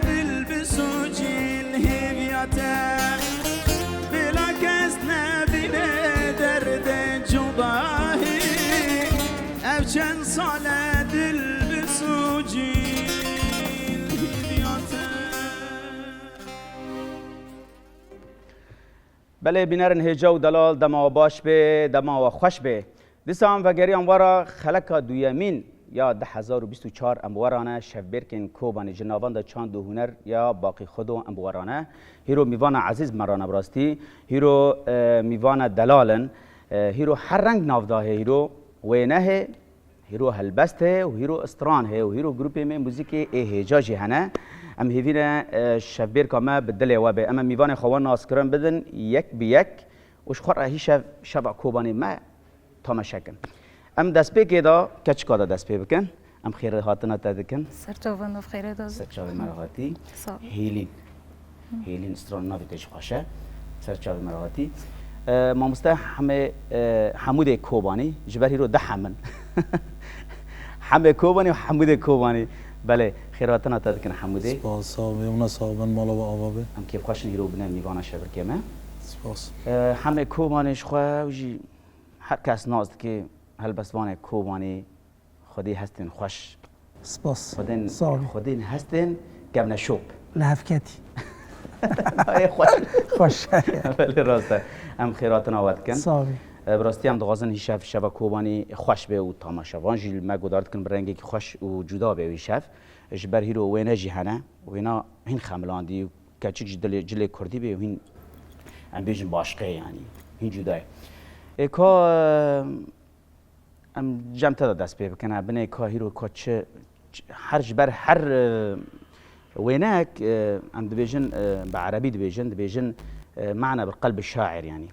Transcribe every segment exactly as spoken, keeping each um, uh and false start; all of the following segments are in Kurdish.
Dil bi sûcîn hêviya te, bila kes nebîne derdê cudahî. Ev çend sal e dil bi sûcîn hêviya te. Belê bînerên hêja û delal, dema we baş bê, dema we xweş bê. Dîsa em vegeriyan we re xeleka duyemîn ya du hezar û bîst û çar, em bi we re ne şevbêrkên Kobanê ji navenda çand û huner ya Baqî Xudo em bi we re ne. Hîro mîvana ezîz me re ne bi rastî. Hîro, e, mîvana delal in. E, hîro her reng nav da hê, hîro wêne hê, hîro helbest hê û hîro stran hê û hîro grûpê me muzîkê ê hêja jî hene. Em hêvî ne, e, şevbêrka me bi dilê we bê. Em ê mîvanê xwe we naskirin bidin yek bi yek û ji xwe re hîşev şeva Kobanê me tamaşe kin. Em destpêkê de keçika de dest pê bikin. Em xêrhatina te dikin. Serçavên xêrê de. Serçavê me re hatî. Sağ ol. Hêlîn. Hêlîn stran navê te jî xweş e. Serçavê me re hatî. E, mamoste Hemê, e, Hemûdê Kobanî. Ji ber hîro du Hem in. Hemê Kobanî û Hemûdê Kobanî. Belê, xêrhatina te dikin Hemûdê. Spas, sağ ol. Hûn sağ bin, mala we ava be. Em kêfxweş in hîro bine mîvana şevbêrkê me. Spas. E, Hemê Kobanî ji xwe ew jî her kes nas dike, helbestvanê Kobanî, Xwedê hestên xweş. Spas. Xwedên, Sağ olun. Xwedên hestên kevneşop. Li hevketî. Nayê xweş. Xweş. Belê rast e. Em xêratina we dikin. Sağ olun. E, bi rastî em dixwazin hîşev şeva Kobanî xweş be û tamaşevan jî li me guhdar dikin bi rengekî xweş û cuda be wî şev. Ji ber hîro wêne jî hene. Wêna hîn xemilandî û keçik ji dilê, cilê kurdî bê û hîn em bêjin başqe yanî. Hîn cuda ye. Ê ka, e, Em cem te de dest pê bikin. Binê ka hîro ka çi, çi, her ji ber her, e, wênek, e, em dibêjin, e, bi erebî dibêjin, dibêjin, e, ma'na bi qelbi şair yanî.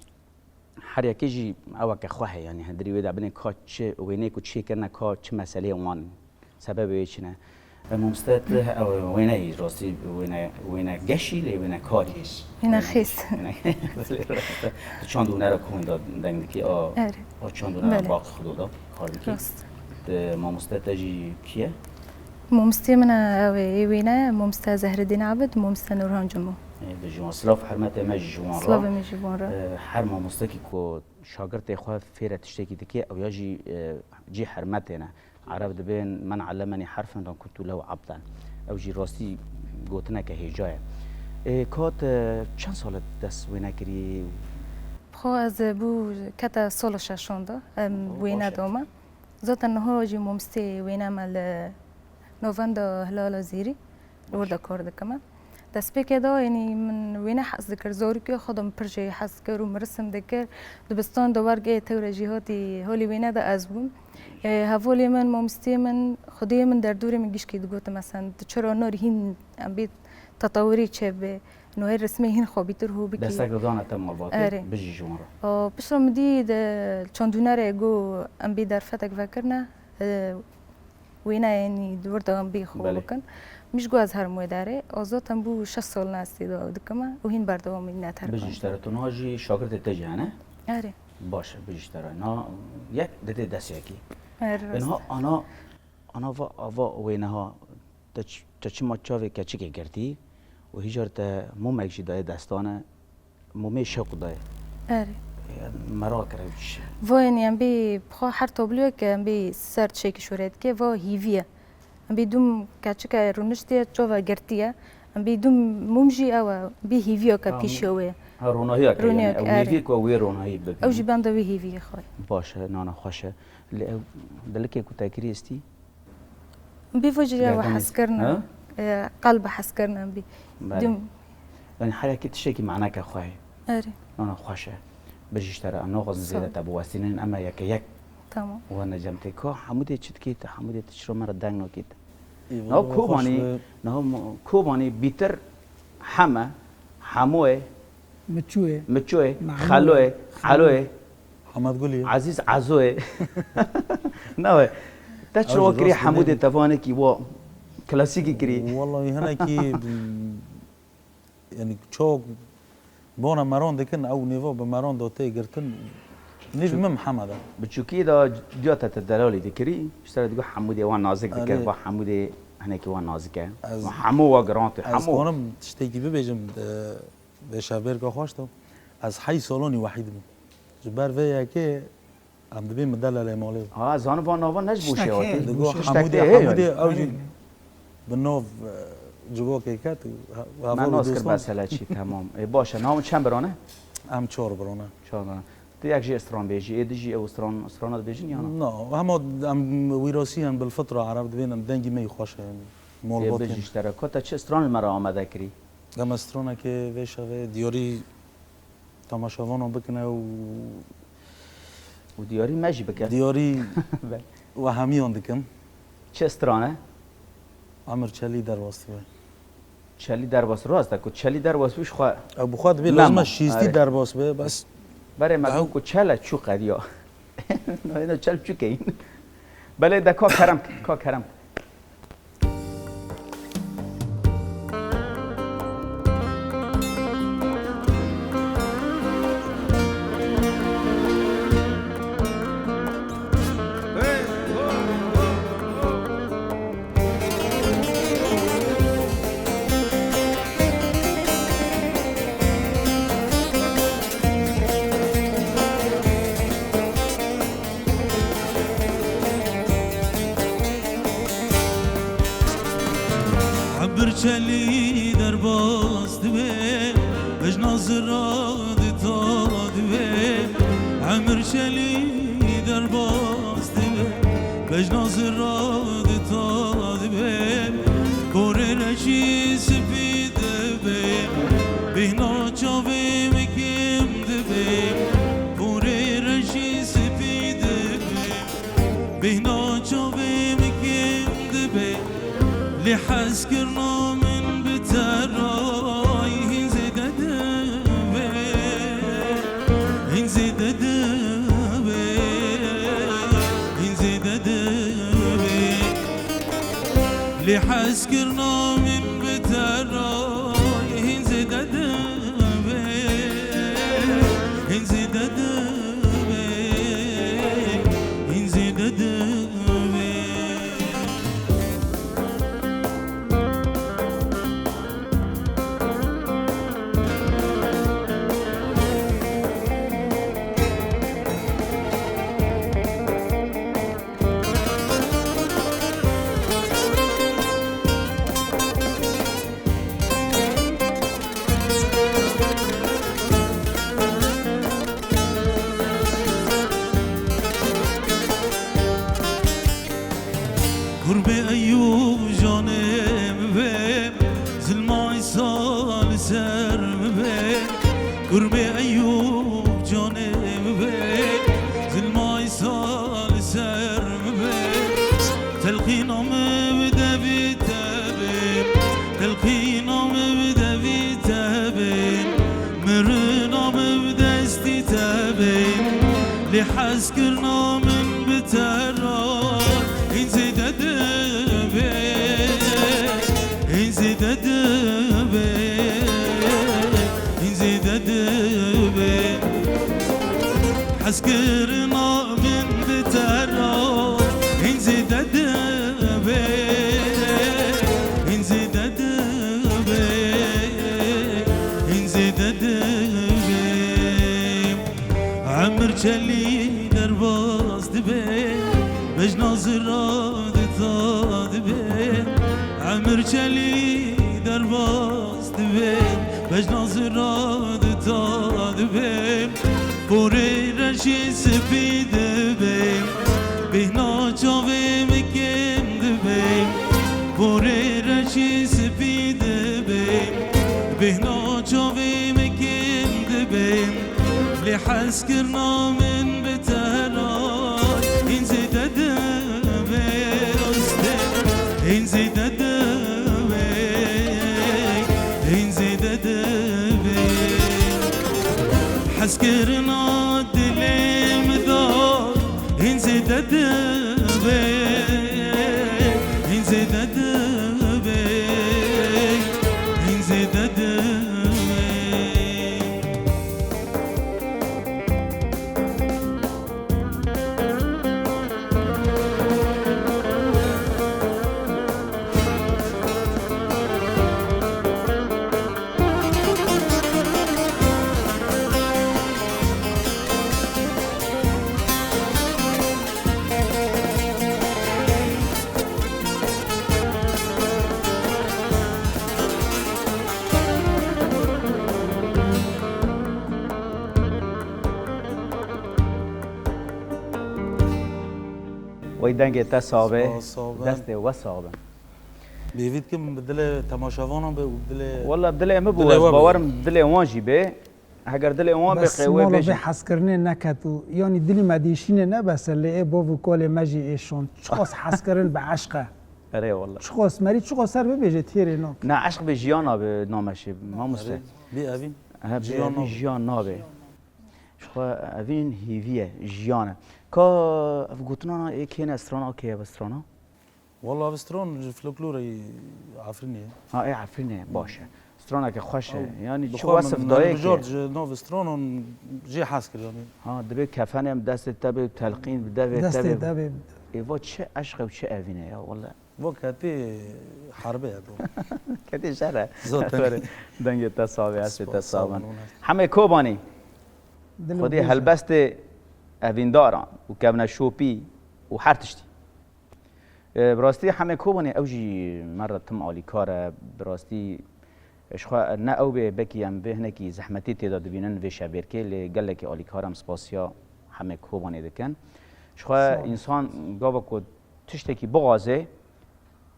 Her yekê jî eweke xwe heye yanî. Hindirî wê de binê ka çi wêneyê ku çê kirine ka çi meseleyê wan sebebê wê çi ne. E, mamoste tu, e, wêneyî rastî wêne, wêne geşî lê wêne karî. Wêne xîs. Tu çand û nera komên de deng dikî, a, Erê. A çand û nera Belê. Baq Xudo da kar dikî. Rast. Te mamoste te jî kî ye? Mamostê min e, ew ê wêne, mamoste Zehredîn Abid, mamoste Nurhan Cimo. Ê, bi ji wan silav hurmetê me jî ji wan re. Silavê min ji wan re. E, her mamostekî ku şagirtê xwe fêre tiştekî dike, ew ya jî, e, cî hurmetê ne. Ereb dibên, "Men allemeni harfen lam kuntu lehu abden." Ew jî rastî gotineke hêja ye. Ê, ka te çend sal e dest wêne kirî? Xwe ez bû kete sala şeşan de, em, Û wêne baş e. Dame. Zaten niha jî mamostê wêne me li Navenda Hilala Zêrî, li wir de kar dikim. Destpêkê de, yanî min wêne hez dikir, zarokê xwe de min pir jê hez dikir û min risim dikir. Dibistan de wergê tewre jî hatî holî wêne de ez bûm. E, hevalê min, mamosteyê min, xwediyê min derdorê min gişkî digotin, mesela, tu çira narî hîn em bê tetewirî çêbe, nûher rismê hîn xwebîtir hû bikî. Destek didane te malbatê, Erê. Bijî ji wan re. O, piştre min dî de çandûnerê got, em bê derfetek vekirine, e, wêneyê nî di wir de em bê xwe Belê. Bikin. Min ji got ez herim wê derê. O zaten bû şeş sal ne ez tê de dikim û hîn berdewamî ne terk Bijî ji te re, tu niha jî şagirtê te jî hene? Erê. Baş e, bijî ji te re. Na yek didê dest yekî. Erê, rast. Niha ana, ana va, ava wêneha te ç-, te çima çavê keçikê girtî û hîjar te mumek jî dayê destane, mûmê şewq dayê. Erê. Merak kir ev çi? Vo, yanî em bê xwe her tabloyek em bê ser tiştekî şûre dike, vo hîvî ye. Em bê dûm keçike rûniştiye, çava girtiye. Em bê dûm mûm jî ew e, bê hîviyeke Ha, pîşiya wê ye. Ha, ronahiyeke, Ronahiyek, yanî, ew erê. Hîvî ku wê ronahî bibîne. Ew jî benda wê hîviyê xwe ye. Baş e, nana xweş e. Lê ew dilikê ku te kirî estî? Bi vê jî ya Gerdanê. Hezkirin, Ha? E, qelb hezkirin em bî. Belê. Dûm. Yanî her yekê tiştekî maneke xwe heye. Erê. Nana xweş e. Bijî ji te re. Em naxwazin Sağ ol. Zêde te biwestînin. Em ê yeke yek Tamam. werne cem tê. Ka Hemûdê çi dikî te? Hemûdê tu çiro me re deng nakî te? Ê, Niha valla Kobanî, xweş be. Niha mo-, Kobanî bîtir Heme, Hemoyê, Miçoyê. Miçoyê, Mehmûdê. Xeloyê, Xelo. Eloyê. Hemed Gulî. Ezîz Ezoyê. Nawe. Te Ew çawa jî kirî rast Hemûdê dinê. Te vanekî wa klasîkî kirî? Wallahî hinekî, yanî çok bona meran dikin, ew nêva bi meran da tê girtin. Nêv Çu-, min Mihemed e. Biçûkî da diya te te delalî dikirî, ji te re digot Hemûdê wan nazik dikir, Erê. Va Hemûdê hinekî wan nazik e. Ez, Hemû wa girant e, ez hemû. Karim tiştekî bibêjim, e, vê şevbêrka xweş de. Ez heyî salonî wehîd bûm. Ji ber vê yekê em dibên min delelê malê bû. Ha, zanim van nava ne ji bo Tiştek şêwatê. heye. Digo Tiştek Hemûdê, heye Hemûdê yani. Ew jî Aynen. bi nav, e, civakê ket û he-, Me heval û nas kir dostan. Mesele çi, temam. E, baş e, navin çend birane? Em çar birane. Çar birane. Tu yek jî stran bêjî, ê di jî ew stran, strana dibêjin ya na? Na, hema em wîrasî in, bil fitra Ereb dibên em dengî me yî xweş e, Ê, malbatê bijî me. Ji te re. Ka te çi stran li me re amade kirî? Em stranekê vê şevê diyarî temaşevanan bikine û Û diyarî me jî bike. Diyarî Be. we hemiyan dikim. Çi stran e? Emir Çelî derbas dibe. Çelî derbas rast e, ku Çelî derbas bû ji xwe Ew bi xwe dibê nema. lazim e şîstî Erê. derbas be, bes. Berê me Ew got ku Çele çû qediya. Nayê çel çû keyin. Belê de ka kerem ke, ka kerem ke. Emir Çelî derbas dibe, bejna zira di ta dibe. Emir Çelî derbas dibe, bejna zira di ta dibe. Porê reşî spî dibe, bîhna çavê min kêm dibe. Porê reşî spî dibe, bîhna çavê min kêm dibe, lê hezkirina min bi te re hîn zêde dibe, hîn zêde dibe, hîn zêde dibe. Lê hezkirina min bi te re hîn zêde dibe, hîn zêde dibe, hîn zêde dibe. Kurbê Eyûb canê min be, zilma Îsa li ser min be. Kurbê Eyûb canê min be, zilma Îsa li ser min be. Telqîna min bide vî te be, telqîna min bide vî te be. Mirina min bi destî te be, lê hezkirina min bi te re hîn zêde dibe, hîn zêde dibe, hîn zêde dibe. Hezkirina min bi te re hîn zêde dibe, hîn zêde dibe, hîn zêde dibe. Emir Çelî derbas dibe, bejna zira di ta dibe. Emir Çelî derbas dibe, bejna zira di ta dibe. Porê reşî spî dibe, bîhna çavê min kêm dibe. Porê reşî spî dibe, bîhna çavê min kêm dibe. Lê hezkirina min bi te re hîn zêde dibe, rast e, hîn zêde dibe, hîn zêde dibe. Hezkirina dilê min de hîn zêde dibe, hîn zêde dibe, hîn zêde dibe. Dengê te sax be, Spas, sax be. Destê we sax be. Bêvî dikim bi dilê temaşevanan be û dilê Walla dilê min bû, dilê ez we be. Bawerim dilê wan jî be. Heger dilê wan be Bes qe wê mala bêjin. Vê hezkirinê neket û yanî dilî me dîşînê nebese lê ê bav û kalê me jî ê şand. Çiqas hezkirin bi eşq e. Erê walla. Çiqas merî çiqas ser bibêje têrê nak. Na eşq be jiyan nabe name şê mamoste. Erê, bê evîn He, bê jiyan evîn nabe. Jiyan nabe. Ji xwe evîn hîvî ye, jiyan e. Ka ev gotinana ê kê ne strana kê ye strana? Walla ev stran ji folklorê Efrînê ye. Ha, ê Efrînê ye, baş e. Straneke xweş e. Ew, Yanî bi çi xwe wesif min, dayê min bijart ki. Ji nav stranan jê hez kir yanî. Ha, dibê kefenê em destê te bê, telqîn bi devê te Destê bê. Te bê. Ê va çi eşq e û çi evîn e ya, wele. Va ketê herbê ye bro. Ketê şer e. Zaten. Dengê te sax be, hestê te Spas, sax sağ bin. Olun. Hemê Kobanî. Dil û Xwedê bêje. Helbestê evîndaran û kevneşopî û her tiştî. E, bi rastî Hemê Kobanê ew jî me re tim alîkar e. Bi rastî, e, ji xwe ne ew bê, belkî em vê hinekî zehmetî tê de dibînin vê şevbêrkê, lê gelekî alîkar em spasiya Hemê Kobanê dikin. Ji xwe Sağ ol. Însan gava ku tiştekî bixwaze,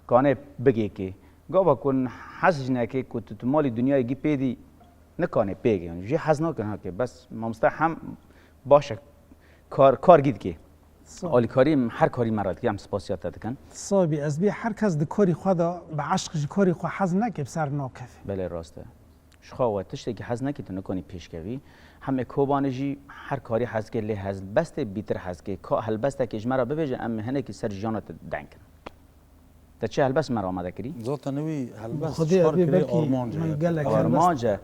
kanê bigê kê. Gava ku hez jî neke ku tu, tu malî dinyayê gî pê dî, nikanê pê gê. Jê hez nakin hake. Bes mamoste hem baş e. Kar, kar gî dikê. Sağ ol. Alîkarî her karî me re dikê. Em spasiya te dikin. Sabî, ez bê her kes di karî xwe de bi eşq ji karî xwe hez neke, bi ser nakeve. Belê rast e. Ji xwe we tiştekî hez nekî tu nikanî pêşkevî. Hemê Kobanê jî her karî hez dikê lê helbestê bîtir hez dikê. Ka helbestekê ji me re bibêje em hinekî ser jiyana te deng kin. Te çi helbest me re amade kirî? Zaten wî helbest Xwedê çar evê kirê belkî armanc e. Min gelek helbest, Armanc e.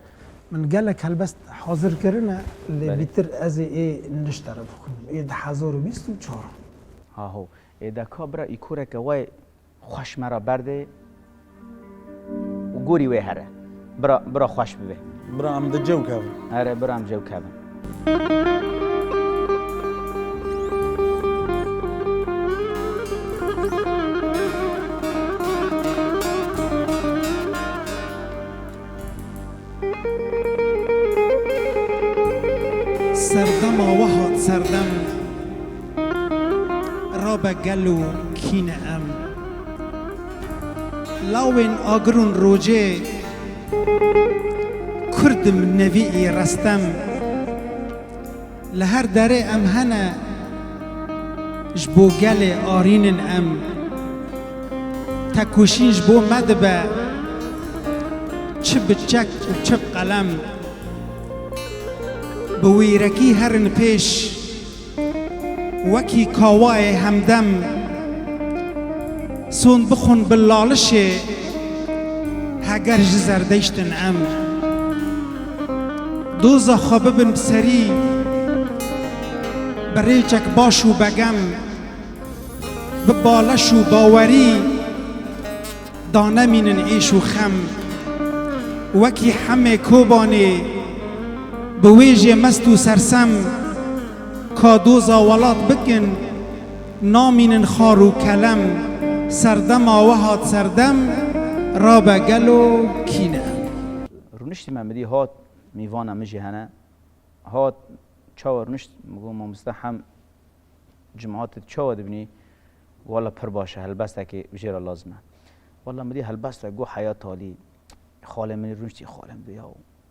Min gelek helbest hazir kirine lê Belê. Bîtir ez ê ê niştere bixwim. Ê du hezar û bîst û çar. Ha ho. Ê de ka bira îkoreke wê xweş me re berdê û gorî wê here. Bira, bira xweş bibe. Bira em di cew kevin. Here, bira em cew kevin. Serdema we hat serdem. Rabe gelo kî ne em? Lawên agirûn rojê, Kurdim nevî î restem. Li her derê em hene, ji bo gelê arînin em. Tekoşîn ji bo me dibe, çi bi çek û çi bi qelem. Bi wîrekî herin pêş, wekî kawayê hemdem, son bixwin bi lalişê, heger ji zerdeştin em. Doza xwe bibin bi serî, bi rêçek baş û begem, bi baleş û bawerî, danemînin êş û xem. Wekî Hemê Kobanê bi wê jê mest û sersem, ka doza welat bikin, namînin xar û kelem. Serdema we hat serdem, rabe gelo kî ne? Rûniştî me midî hat, mîvana min jî hene. Hat, çawa rûnişt, min got, mamoste Hem, Cimatê tu çawa dibînî? Wala pir baş e, helbestekê jê re lazim e. Wala min dî helbest re got Heyat Alî. Xalê min rûniştî, xalê min dî ya.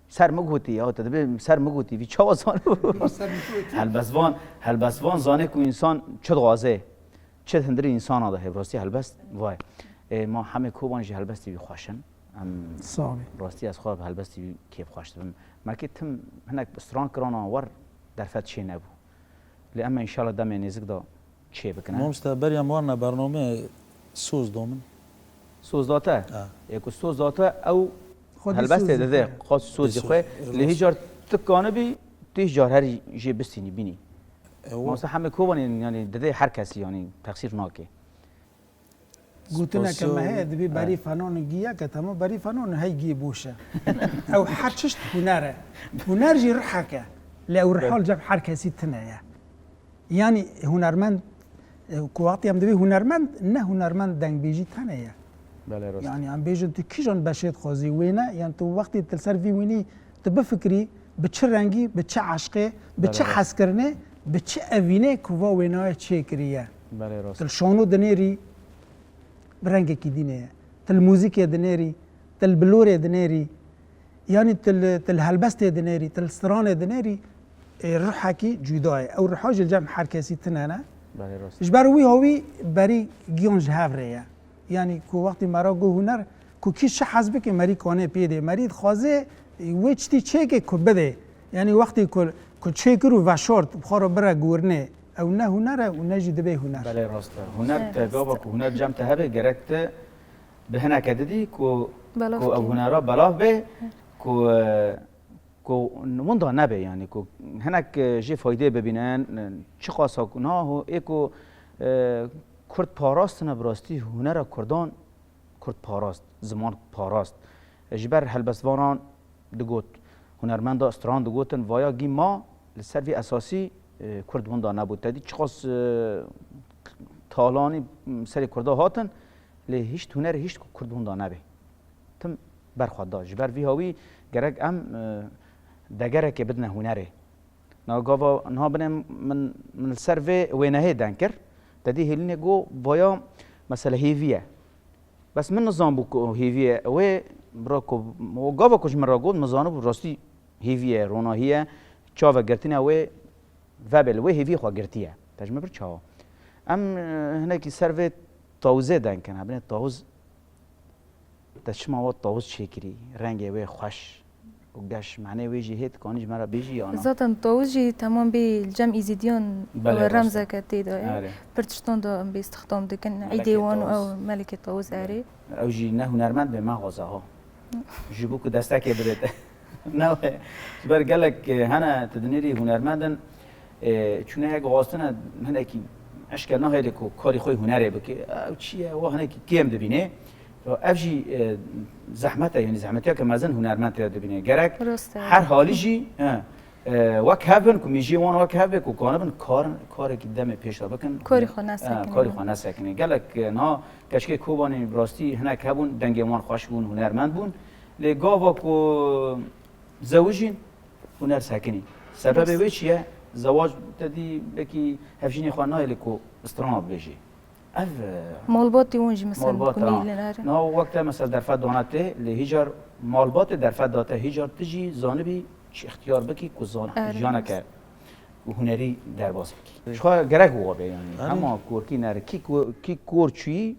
Ser min gotî ya, te dibê ser min gotî, vî çawa zanibû? Ser min gotî. Helbestvan, helbestvan zane ku însan çi dixwaze, çi hundirê însana de heye. Rastî helbest vay. Ê, ma Hemê Koban jî helbestî wî xweş in. Em Sağ ol. Rastî ez xwe bi helbestî wî kêfxweş dibim. Me kê tim hinek stran kirana wer derfet çê nebû. Lê em înşallah demê nêzik de çê bikine. Mamoste, berî em warne bernameyê soz da min. Soz da te? Ha. Ê ku soz da te, ew Xwedî helbestê soz dide, dide. Qas sozî Soz. xwe. Lê hîcar tu kanibî, tu hîcar herî jê bistînî, bînî. E, o- Mamoste Hemê Kobanê, yanî dide her kesî, yanî texsîr nake. Gotineke me heye, dibê berî fenan û giyeke, tema berî fenan û hey giyê boş e. Ew her çişt huner e. Huner jî rihek e. Lê ew riha li cem her kesî tune ye. Yanî hunermend, e, ku wextê em dibê hunermend, ne hunermend dengbêjî tenê ye. Belê, rast. Yanî em bêjin tu kîjan beşê dixwazî wêne, yan tu wextê tu li ser vî wînî tu bifikirî, bi çi rengî, bi çi eşqê, bi çi Belê, rast. hezkirinê, bi çi evînê ku va wênayê çêkiriye. Belê rast. Til şano dinêrî bi rengekî dîne ye. Til muzîkê dinêrî, til bilorê dinêrî, yanî til, til helbestê dinêrî, til stranê dinêrî, ê, ruhekî cuda ye. Ew ruha jî li cem her kesî tune ne. Belê rast. Ji ber wî hawî berî giyan ji hev re ye. Yanî ku wextî me ra got huner, ku kî çi hez bike merî kanê pê dê. Merî dixwaze wê çitî çêke ku bide. Yanî wextî ku, ku çêkir û veşart, bi xwe re bire gurinê. Ew ne huner e û ne jî dibê huner. Belê rast e. Huner Belê te rast gava e. Ku huner cem te hebe gerek te bi hineke didî ku, Belav ku ew kî. Hunera belav be, ku, e, ku winda nebe, yanî ku hinek, e, jê faydê bibîne, e, çiqasa ku, niha ho-, ê ku, e, Kurd parastine, bi rastî hunera Kurdan Kurd parast, ziman parast. E, ji ber helbestvanan digot, hunermenda stran digotin, vaya gî ma li ser vî esasî, e, Kurd winda nebû. Te dî çiqas, e, talanî, m, serê Kurda hatin, lê hişt huner hişt ku Kurd winda nebe. Tim berxwe da. Ji ber vî hawî gerek em, e, degerekê bidine hunerê. Na gava niha binê min, min li ser vê wênehê deng kir. Te dî hêlînê got, vaya mesele hêvî ye. Bes min nizanbû ku hêvî ye. Wê bira ku, o gava ku ji min re got, min zanibû rastî hêvî ye, ronahî ye. Çave girtine wê vebe li wê hêvî xwe girtiye. Te ji min bir çawa? Em, e, hinekî ser vê tawizê deng kin. Hebinê tawiz Te çima wa tawuz çêkirî? Rengê wê xweş û geş, manê wê jî hê, dikanî ji me re bêjî ya na? Zaten tawuz jî temam bê li cem Îzîdiyan Belê, ew rast e. Remzeke tê de ye. Erê. Pir tiştan de em bê îstixdam dikin. Melekê Îdê wan û tawuz. Ew melekê tawuz erê. Ew jî ne hunermend bê, me xwaze ha. Ji bo ku destekê bidê te. Ne wê. Ji ber gelek, e, hene tu dinêrî hunermend in, e, çûne yek xwastine hinekî eşkere nahêle ku karî xwe hunerê bike. Ew çi ye? Wa hinekî kêm dibîne. Ev jî, e, zehmet e, yanî zehmetiyeke mezin hunermend tê de dibîne. Gerek Rast e. Her halî jî, he, e, wek hev bin, ku mîjiyê wan wek hev be, ku kanibin kar, karekî demê pêş de bikin. Karî xwe nesekine. He, karî xwe nesekine. Gelek, e, niha keçikê Kobanê bi rastî hinek hebûn, dengê wan xweş bûn, hunermend bûn. Lê gava ku zewijîn, huner sekinî. Sebebê Rast. Wê çi ye? Zewac te dî belkî hevjînê xwe nayê lê ku strana bibêjê. Ev, e, Malbatê wan jî mesela malbat, ku ha. Mîlin are. Niha wek te mesela derfet dane tê, lê hîcar malbatê derfet date, hîcar tu jî zanibî çi ixtiyar bikî ku zan-, Erê. Jiyaneke û hunerî derbas bikî. Ji xwe gerek wiha be yanî. Erê. Hema korkî nere, kî ko-, kî kor çûyî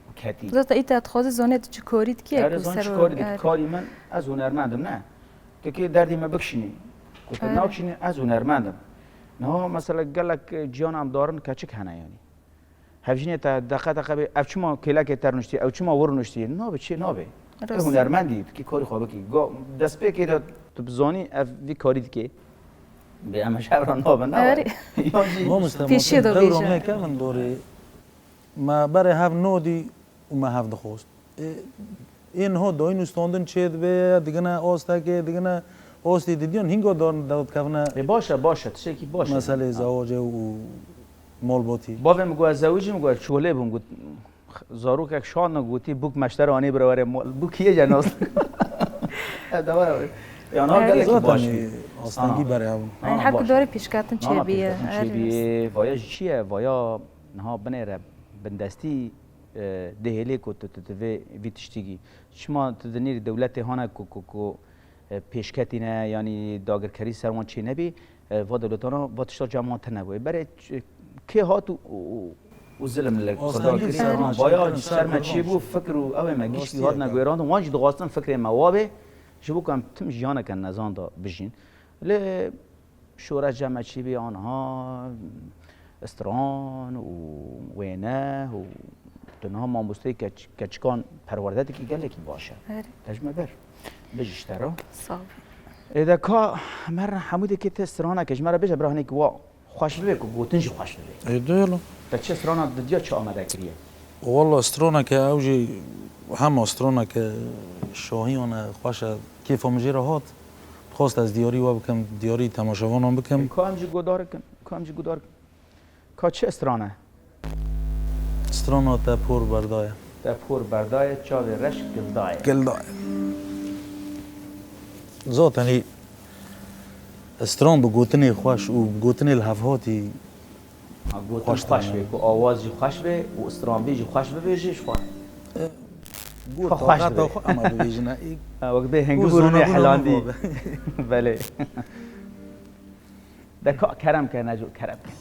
û ketî. Zaten îta dixwaze zane tu çi korî dikî Erê, ku zan ser çi o-, korî dikî, erê. Karî min, ez hunermend im, ne? Tu kê derdî me bikişînî. Ku tu Erê. Nakişînî, ez hunermend im. Niha mesela gelek, e, ciyana em darin keçik hene yanî. Hevjînê te deqe deqe bê, ev çima kêlekê te rûniştî, ew çima wir rûniştî? Nabe, çê nabe. Tu Rast. Hunermendî, tu kî karî xwe bikî. Go-, destpêkê de tu bizanî ev vî karî dikê. Bê em ji hev re nabin, ne Erê. Were? Yan jî Mamoste, Pêşiya ma de dewra bêje. Me kevin dorê, me berê hev nodî û me hev dixwest. Ê, ê niha dayîn û standin çê dibe, digine astekê, digine astî didiyan, hînga dar-, derdikevine Ê, baş e, baş e, tiştekî baş e. Meselê Ha. Zewacê û malbatî. Bavê min got, ez zewicîm, got, ez çolê bûm, got, zarokek şand min gotî, bûk meşter anî bira were mal. Bûk yê cenas. Ev de were. Ya, na Evet. Gelekî Zaten baş ê, bî. Astengî Ha. Berê hebûn. Ha, Yani her baş ku e. dore pêşketin Ha, çêbî ye. Pêşketin çêbî ye. Vaya jî çi ye? Vaya niha binêre bindestî, e, dihêlê ku tu, tu, tu vê, vî tiştî gî. Çima tu dinêrî dewletê hane ku, ku, ku, e, pêşketî ne, yanî dagirkerî ser wan çê nebî, e, va dewletana, va tişta cem wan tune bû. Ê berê ç-, kê hat û, û, û Û zilim li Kurdan Astengî kirî. Ser wan Baya çêkirin, ser ser me Kurdan çê bû, fikir û ew ê me giştî Rastî hatine ye. Guêrandin. Wan jî dixwastin fikrê me wa bê, ji bo ku em tim jiyaneke nezan de bijîn. Lê şoreş cem me çê bî, anha stran û wêne û tu niha mamosteyê keç-, keçikan perwerde dikî, gelekî baş e. Erê. Te ji me ber. Bijî ji te re. Sağ ol. Ê de ka me re hemû dikê te straneke ji me re bêje, bira hinekî wa xweş bibe ku gotin jî xweş bibe. Ê, duyalo. Te çi strana didiya çi amade kiriye? Walla straneke ew jî hema straneke şahiyan e, xweş e, kêfa min jê re hat. Dixwast ez diyarî we bikim, diyarî temaşevanan bikim. Ê, ka em jî guhdar kin, ka em jî guhdar kin. Ka çi stran e? Strana te por berdaye. Te por berdaye, çavê reş gildaye. Gildaye. Zaten î stran bi gotinê xweş û bi gotinê li hevhatî Ha, gotin xweş be, ku awaz jî xweş be û stranbî jî xweş bibêje ji xwe. E, got Xwe xweş taqata dibe. Xwe, ama bibêjine, ê, Ha, wek bê hingî û bûrûnê zona bûrûnê helandî. Xwe be. Belê. De ka kerem ke, Neco, kerem ke.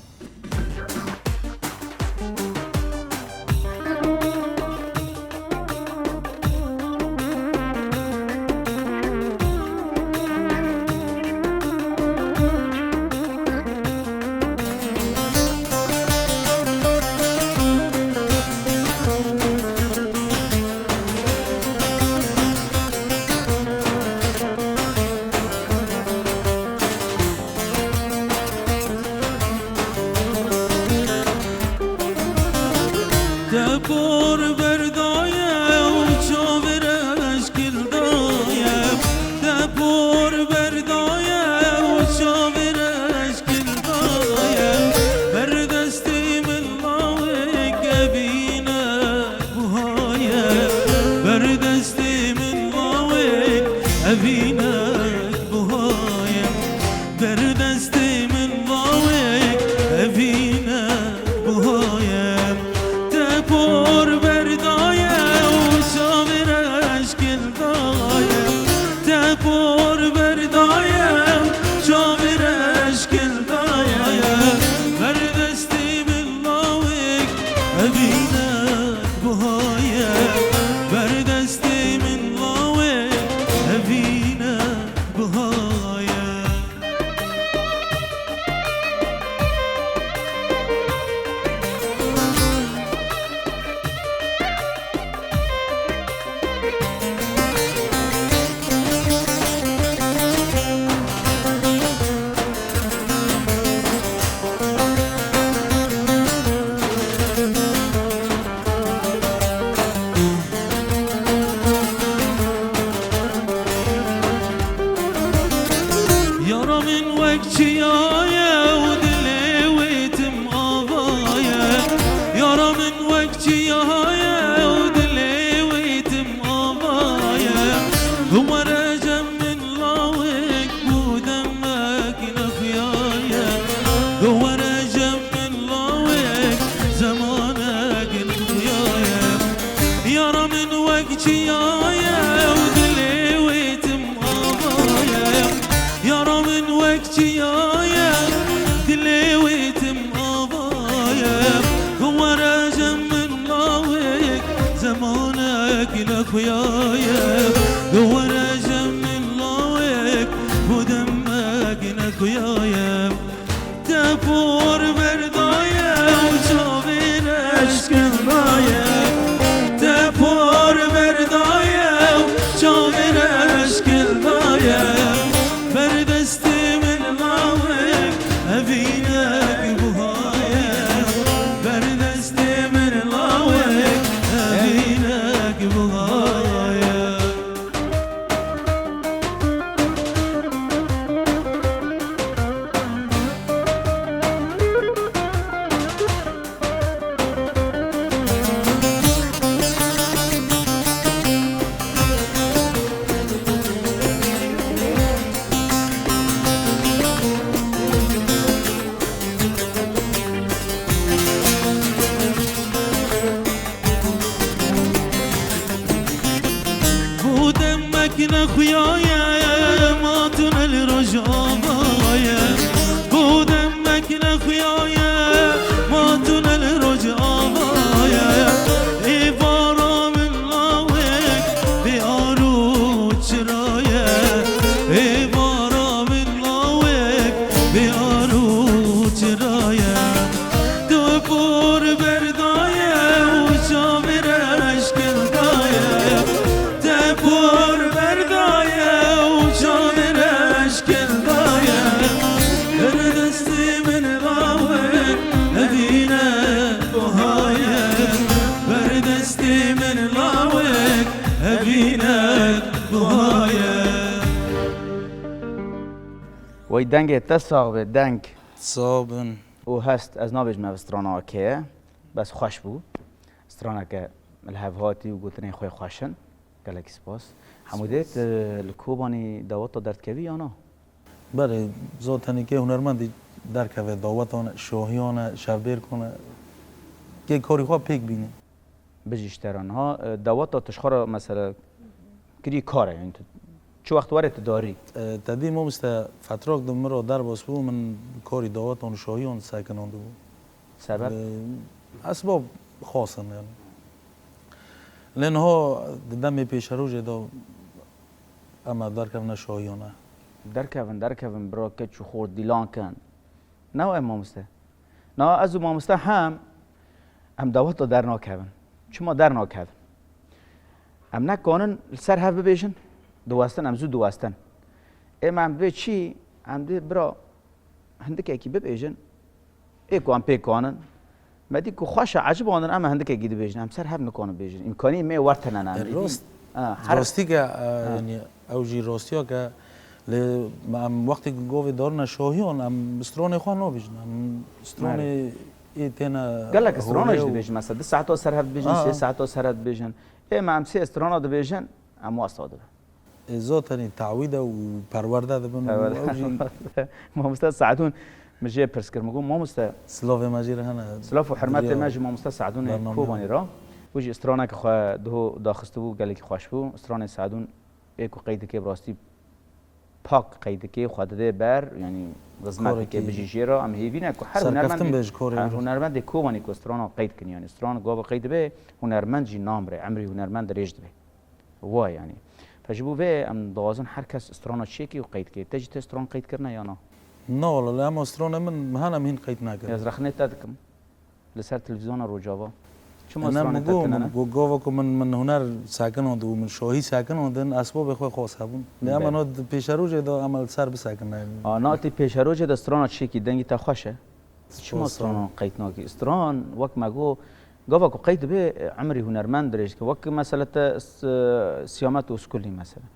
Te por berdaye û çavêr eşkil daye. Te por berdaye û çavêr eşkil daye. Ber destê min lawê kevîne. Buhaye, ber destê min lawê, evînek buhaye. Ber destê min lawê, evînek buhaye. Te por berdaye û çavêr eşkil daye. Te por berdaye û çavêr eşkil daye. Ber destê min lawê, evînek buhaye. Ber destê min lawê, evînek buhaye. Yara min wek çiya ye û dilê wê tim ava ye. Yara min wek çiya ye û dilê wê tim ava ye. Were cem min lawek bû demek nexuya ye. Were cem min lawek zemanek nexuya ye. Yara min wek çiya ye û dilê wê tim ava ye. Yara min wek çiya ye, dilê wê tim ava ye. Were cem min lawek, zemanek nexuya ye. Were cem min lawek, bû demek nexuya ye. Te por berdaye û çavêr eşkil daye. Te por berdaye û çavêr eşkil daye. Ber destê min lawek, evînek buhaye. Ber destê min lawek, evînek buhaye. Bû demek nexuyaye, ma tune li Rojava ye. Bû demek nexuyaye, ma tune li Rojava ye. Êvara min lawek bê ar û çira ye. Êvara min lawek bê ar û çira ye. Tu por berdaye û çavêr eşkil daye. Te por berdaye û çavêr eşkil daye. Ber destê min lawek evîne buhaye. Ber destê min lawek evîne buhaye. Wey dengê te sax be, deng. Sax bin. Û hest, ez nabêjim ev strana kê ye, bes xweş bû. Straneke li hev hatî û gotinên xwe xweş in. Gelekî spas. Hemûdê, tu li Kobanî daweta derdkevî ya na? Belê, zaten kê hunermendî derkeve dawetan, şahiyan e, şevbêrkan e. Kê karî xwe pêk bîne. Bijî ji te re niha, e, daweta tu ji xwe re mesela kirî kar e, yani tu çi wext were tu darî? E, te dî mamoste fetrak di min re derbas bû, min karî dawetan û şahiyan sekinandibû. Sebeb? E, esbab xas in yani. Lê niha di demê pêşerojê de em derkevine şahiyan e. Derkevin, derkevin bira keç û xort dîlan kin. Ne wayê mamoste? Na ez û mamoste hem em daweta dernakevin. Çima dernakevin? Em nekanin li ser hev bibêjin, diwestin, em zû diwestin. Ê me em dibê çi? Em dibê bira hindikekî bibêjin, ê ku em pê kanin. Me dî ku xweş e, ecibandin, em hindikekî dibêjin, em ser hev nikanin bêjin. Îmkanî me wer tine ne, em E, êdî, rost. Ha, her Rastî ke, e, Ha. yanî ew jî rastiya ke, lê me em wextê ku govê darine şahiyan, em stranê xwe nabêjin. Em stranê Merê. ê têne Gelek strana holê jî û dibêjin, mesela, du saeta ser hev dibêjin, Ha. sê saeta ser hev dibêjin. Ê me em sê strana dibêjin, em wasta dibe. Ê, zaten tawîde û perwerde dibin û Perwerde. ew jî Mamoste Seedûn, min jê pirs kir, min got, mamoste. Silavê me jê re hene. Silav û hurmetê Diriya me ji mamoste Seedûnê bernameyê. Kobanî re. Wî jî straneke xwe diho daxistibû, gelekî xweş bû. Stranê Seedûn ê ku qeyd dike, bi rastî pak qeyd dike, xwe dide ber, yanî xizmet dike, Karekî bijî jê re. Em hêvî ne ku her serkeftin hunermendê, be ji korê her wî re. hunermendê Kobanî ku strana qeyd kin, yanî stran gava qeyd dibe, hunermend jî namire, emrî hunermend dirêj dibe. Wa yanî. Fe ji bo vê em dixwazin her kes strana çêkê û qeyd kê. Te jî te stran qeyd kirine ya na? Na wala, lê hema strana min, min hene min hîn qeyd nekir. Ez rexnê te dikim. Li ser televîzyona Rojava. Çima Ne, strana min te got, tine min ne? got, gava ku min, min huner sekinandibû, min şahî sekinandin, esbabê xwe xas hebûn. Lê em Be. ena di pêşerojê de em li ser bisekine. A, na tê pêşerojê de strana çêkî, dengî te xweş e. Çima Spas, sağ ol. Stranan qeyd nakî? Stran, wek me got, gava ku qeyd dibe, emrî hunermend dirêj dike. Wek mesela te s-, Siyamet Ozkulî mesela.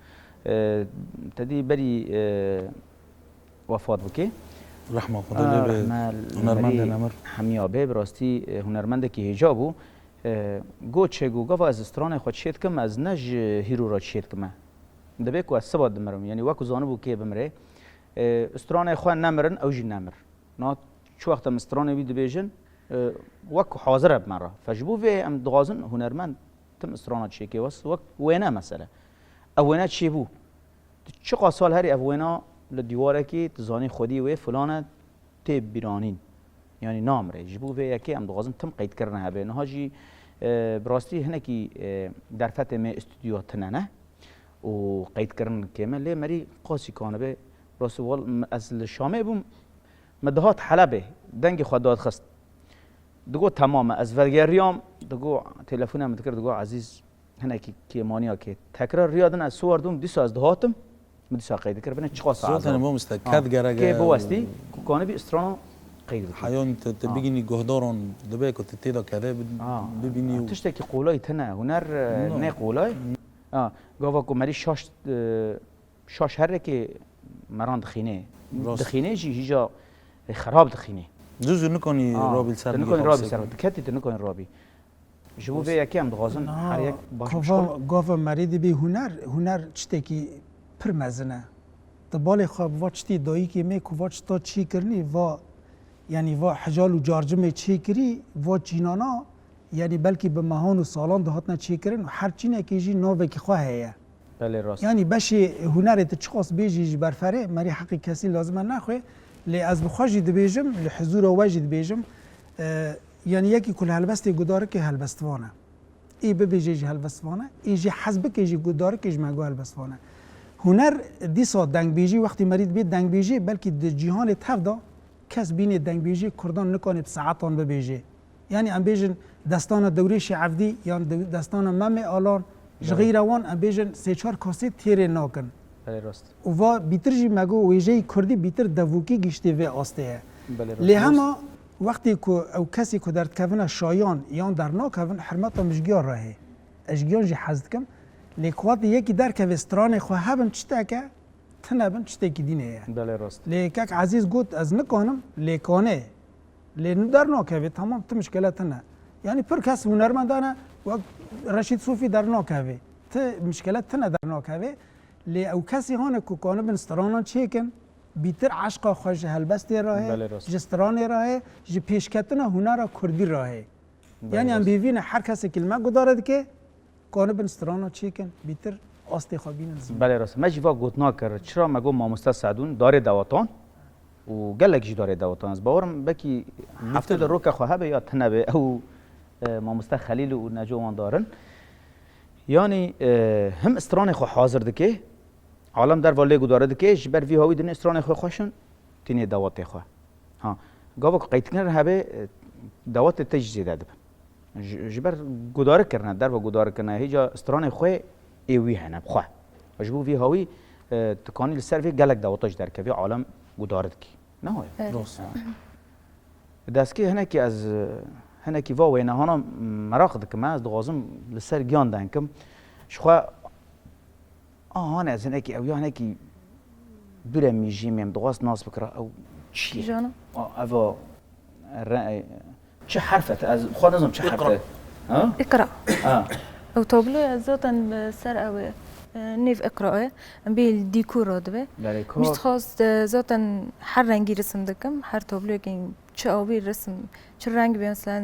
E, te dî berî, e, wefat bike. Rehma Xwedê lê be. Rehme li hunermendên merî emir. Hemiya bê, bi rastî, e, hunermendekî hêja bû. E, got çê got, gava ez stranê xwe çê dikim, ez ne ji hîro re çê dikime. Dibe ku ez siba dimirim. Yanî wek ku zanibû kê bimire. E, stranê xwe nemirin, ew jî nemir. Na, çi wext em stranê wî dibêjin, e, wek ku hazir e bi me re. Fe ji bo vê em dixwazin hunermend tim strana çêkê wes, wek wêne mesele. Ev wêne çêbû. Tu çiqas sal herî ev wêna li dîwarekî, tu zanî xwedî wê filan e, tê bîranîn. Yanî namire. Ji bo vê yekê em dixwazin tim qeydkirine hebe. Niha jî, e, bi rastî hinekî, e, derfetê me stûdyo tine ne. û qeydkirin kêm e, lê merî qasî kanibe. Rastî wal, m-, ez li Şamê bûm, min dihat Helebê, dengê xwe dadixist. Digot, "Temam e, ez vegeriyam." Digot, telefona min dikir, digot, "Ezîz, hinekî kêmaniya kê." Tekrar riya din ez siwar dûm, dîsa ez dihatim, min dîsa qeyd dikir, bine çiqas Zaten ezab. Mamoste, Ha, ket gerek kê e biwestî, û ku kanibî strana qeyd bikî. Heyan te, te Ha. bigînî guhdaran dibe ku tu tê de kede bi-, Ha, bibînî û tiştekî qolay tine, huner, e, No. ne qolay. Ha, gava ku merî şaş, e, şaş herrekê meran dixîne. Rast. Dixîne jî hîja, e, xerab dixîne. Zû zû nikonî Ha, rabî li ser tu nikonî bigî rabî xew ser, sekî. tu ketî tu nikonî rabî. Ji bo vê yekê em dixwazin Niha her yek baş gava, bişkol. gava merî dibî huner, huner çitekî pir mezin e. Di balê xwe bi va çitî dayikê me ku va çita çêkirinî, va, yanî va hical û carcimê çêkirî, va çînana, yanî belkî bi mehan û salan dihatine çêkirin û her çînekê jî navekî xwe heye. Belê rast. Yanî beşê hunerê tu çiqas bêjî ji berferê, merî heqî kesî lazim e nexwê. Lê ez bi xwe jî dibêjim, li hizûra we jî dibêjim, e, yanî yekî ku li helbestê gudarikê helbestvan e. Ê bibêje jî helbestvan e, ê jî hez bike jî gudarikê ji me got helbestvan e. Huner dîsa dengbêjî, wextî merî dibê dengbêjê, belkî di cîhanê tev de kes bînê dengbêjê kurdan nikane bi saetan bibêje. Yanî em bêjin destana Dewrêşê Evdî yan dew-, destana Memê Alan, ji Belê. xeyra wan em bêjin sê çar kasêt têrê nakin. Belê rast. Û va bîtir jî me got wêjeyî kurdî bîtir devûkî giştê vê astê ye. Belê rast. Lê hema wextê ku ew kesê ku derdikevine şayan yan dernakevin, hurmeta min ji giya re heye. Ez ji giyan jî hez dikim. Lê ku wextê yekî derkeve stranê xwe hebin çitek e, tune bin çitekî dînê ye. Belê rast. Lê kek Ezîz got, ez nikanim, lê kanê. Lê nu dernakevê, temam, tu mişkele tune. Yanî pir kes hunermend hene, wek Reşîd Sofî dernakevê. Tu mişkele tune dernakevê. Lê ew kesî hane ku kanibin stranan çêkin, bîtir eşqa xwe ji helbestê re heye, Belê, rast. ji stranê re heye, ji pêşketina hunera kurdî re heye. Belê, Yani em rast. bêvî ne her kesê kilme gudare dike, kanibin strana çêkin, bîtir astê xwe bînin ziman. Belê rast. Me jî va gotina kir. Çira me got mamoste Sedûn darê dawatan û gelek jî darê dawatan. Ez bawerim belkî hefte de roke xwe hebe ya tine be ew e, mamoste Xelîl û Neco wan darin. Yani e, him stranê xwe hazir dike, alem derva lê gudare dike, ji ber vî hawî dinê stranê xwe xweşin, tînê dawatê xwe. Ha, gava ku qeytkirin hebe, e, dawatê te jî zêde dibin. Ji, ji ber gudarikirine, derva gudarikirine, hêca stranê xwe ê wî hene, bi xwe. Ji bo vî hawî, e, tu kanî li ser vê gelek dawata jî derkevî, alem gudar dikî. Ne waya? Evet. Rast. Destgê hinekî ez, e, hinekî va wênehana meraq dikim, ez dixwazim li ser giyan denkim. Ji xwe, a, hane ez hinekî, ew ya hinekî dûre mîjî me, em dixwast nas bikira, ew çi ye? Jana. A, ev a, re-, çi herf e? Ez xwe nizim çi herf e. Ha? Îqra. Ha. Ew tabloya zaten bi ser ew e. E, nêv Îqra e. Em bê li dîkor re dibe. Belê, Min kar. dixwast, e, zaten her rengî resim dikim. Her tabloyekî çi awî resim, çi reng be, mesela,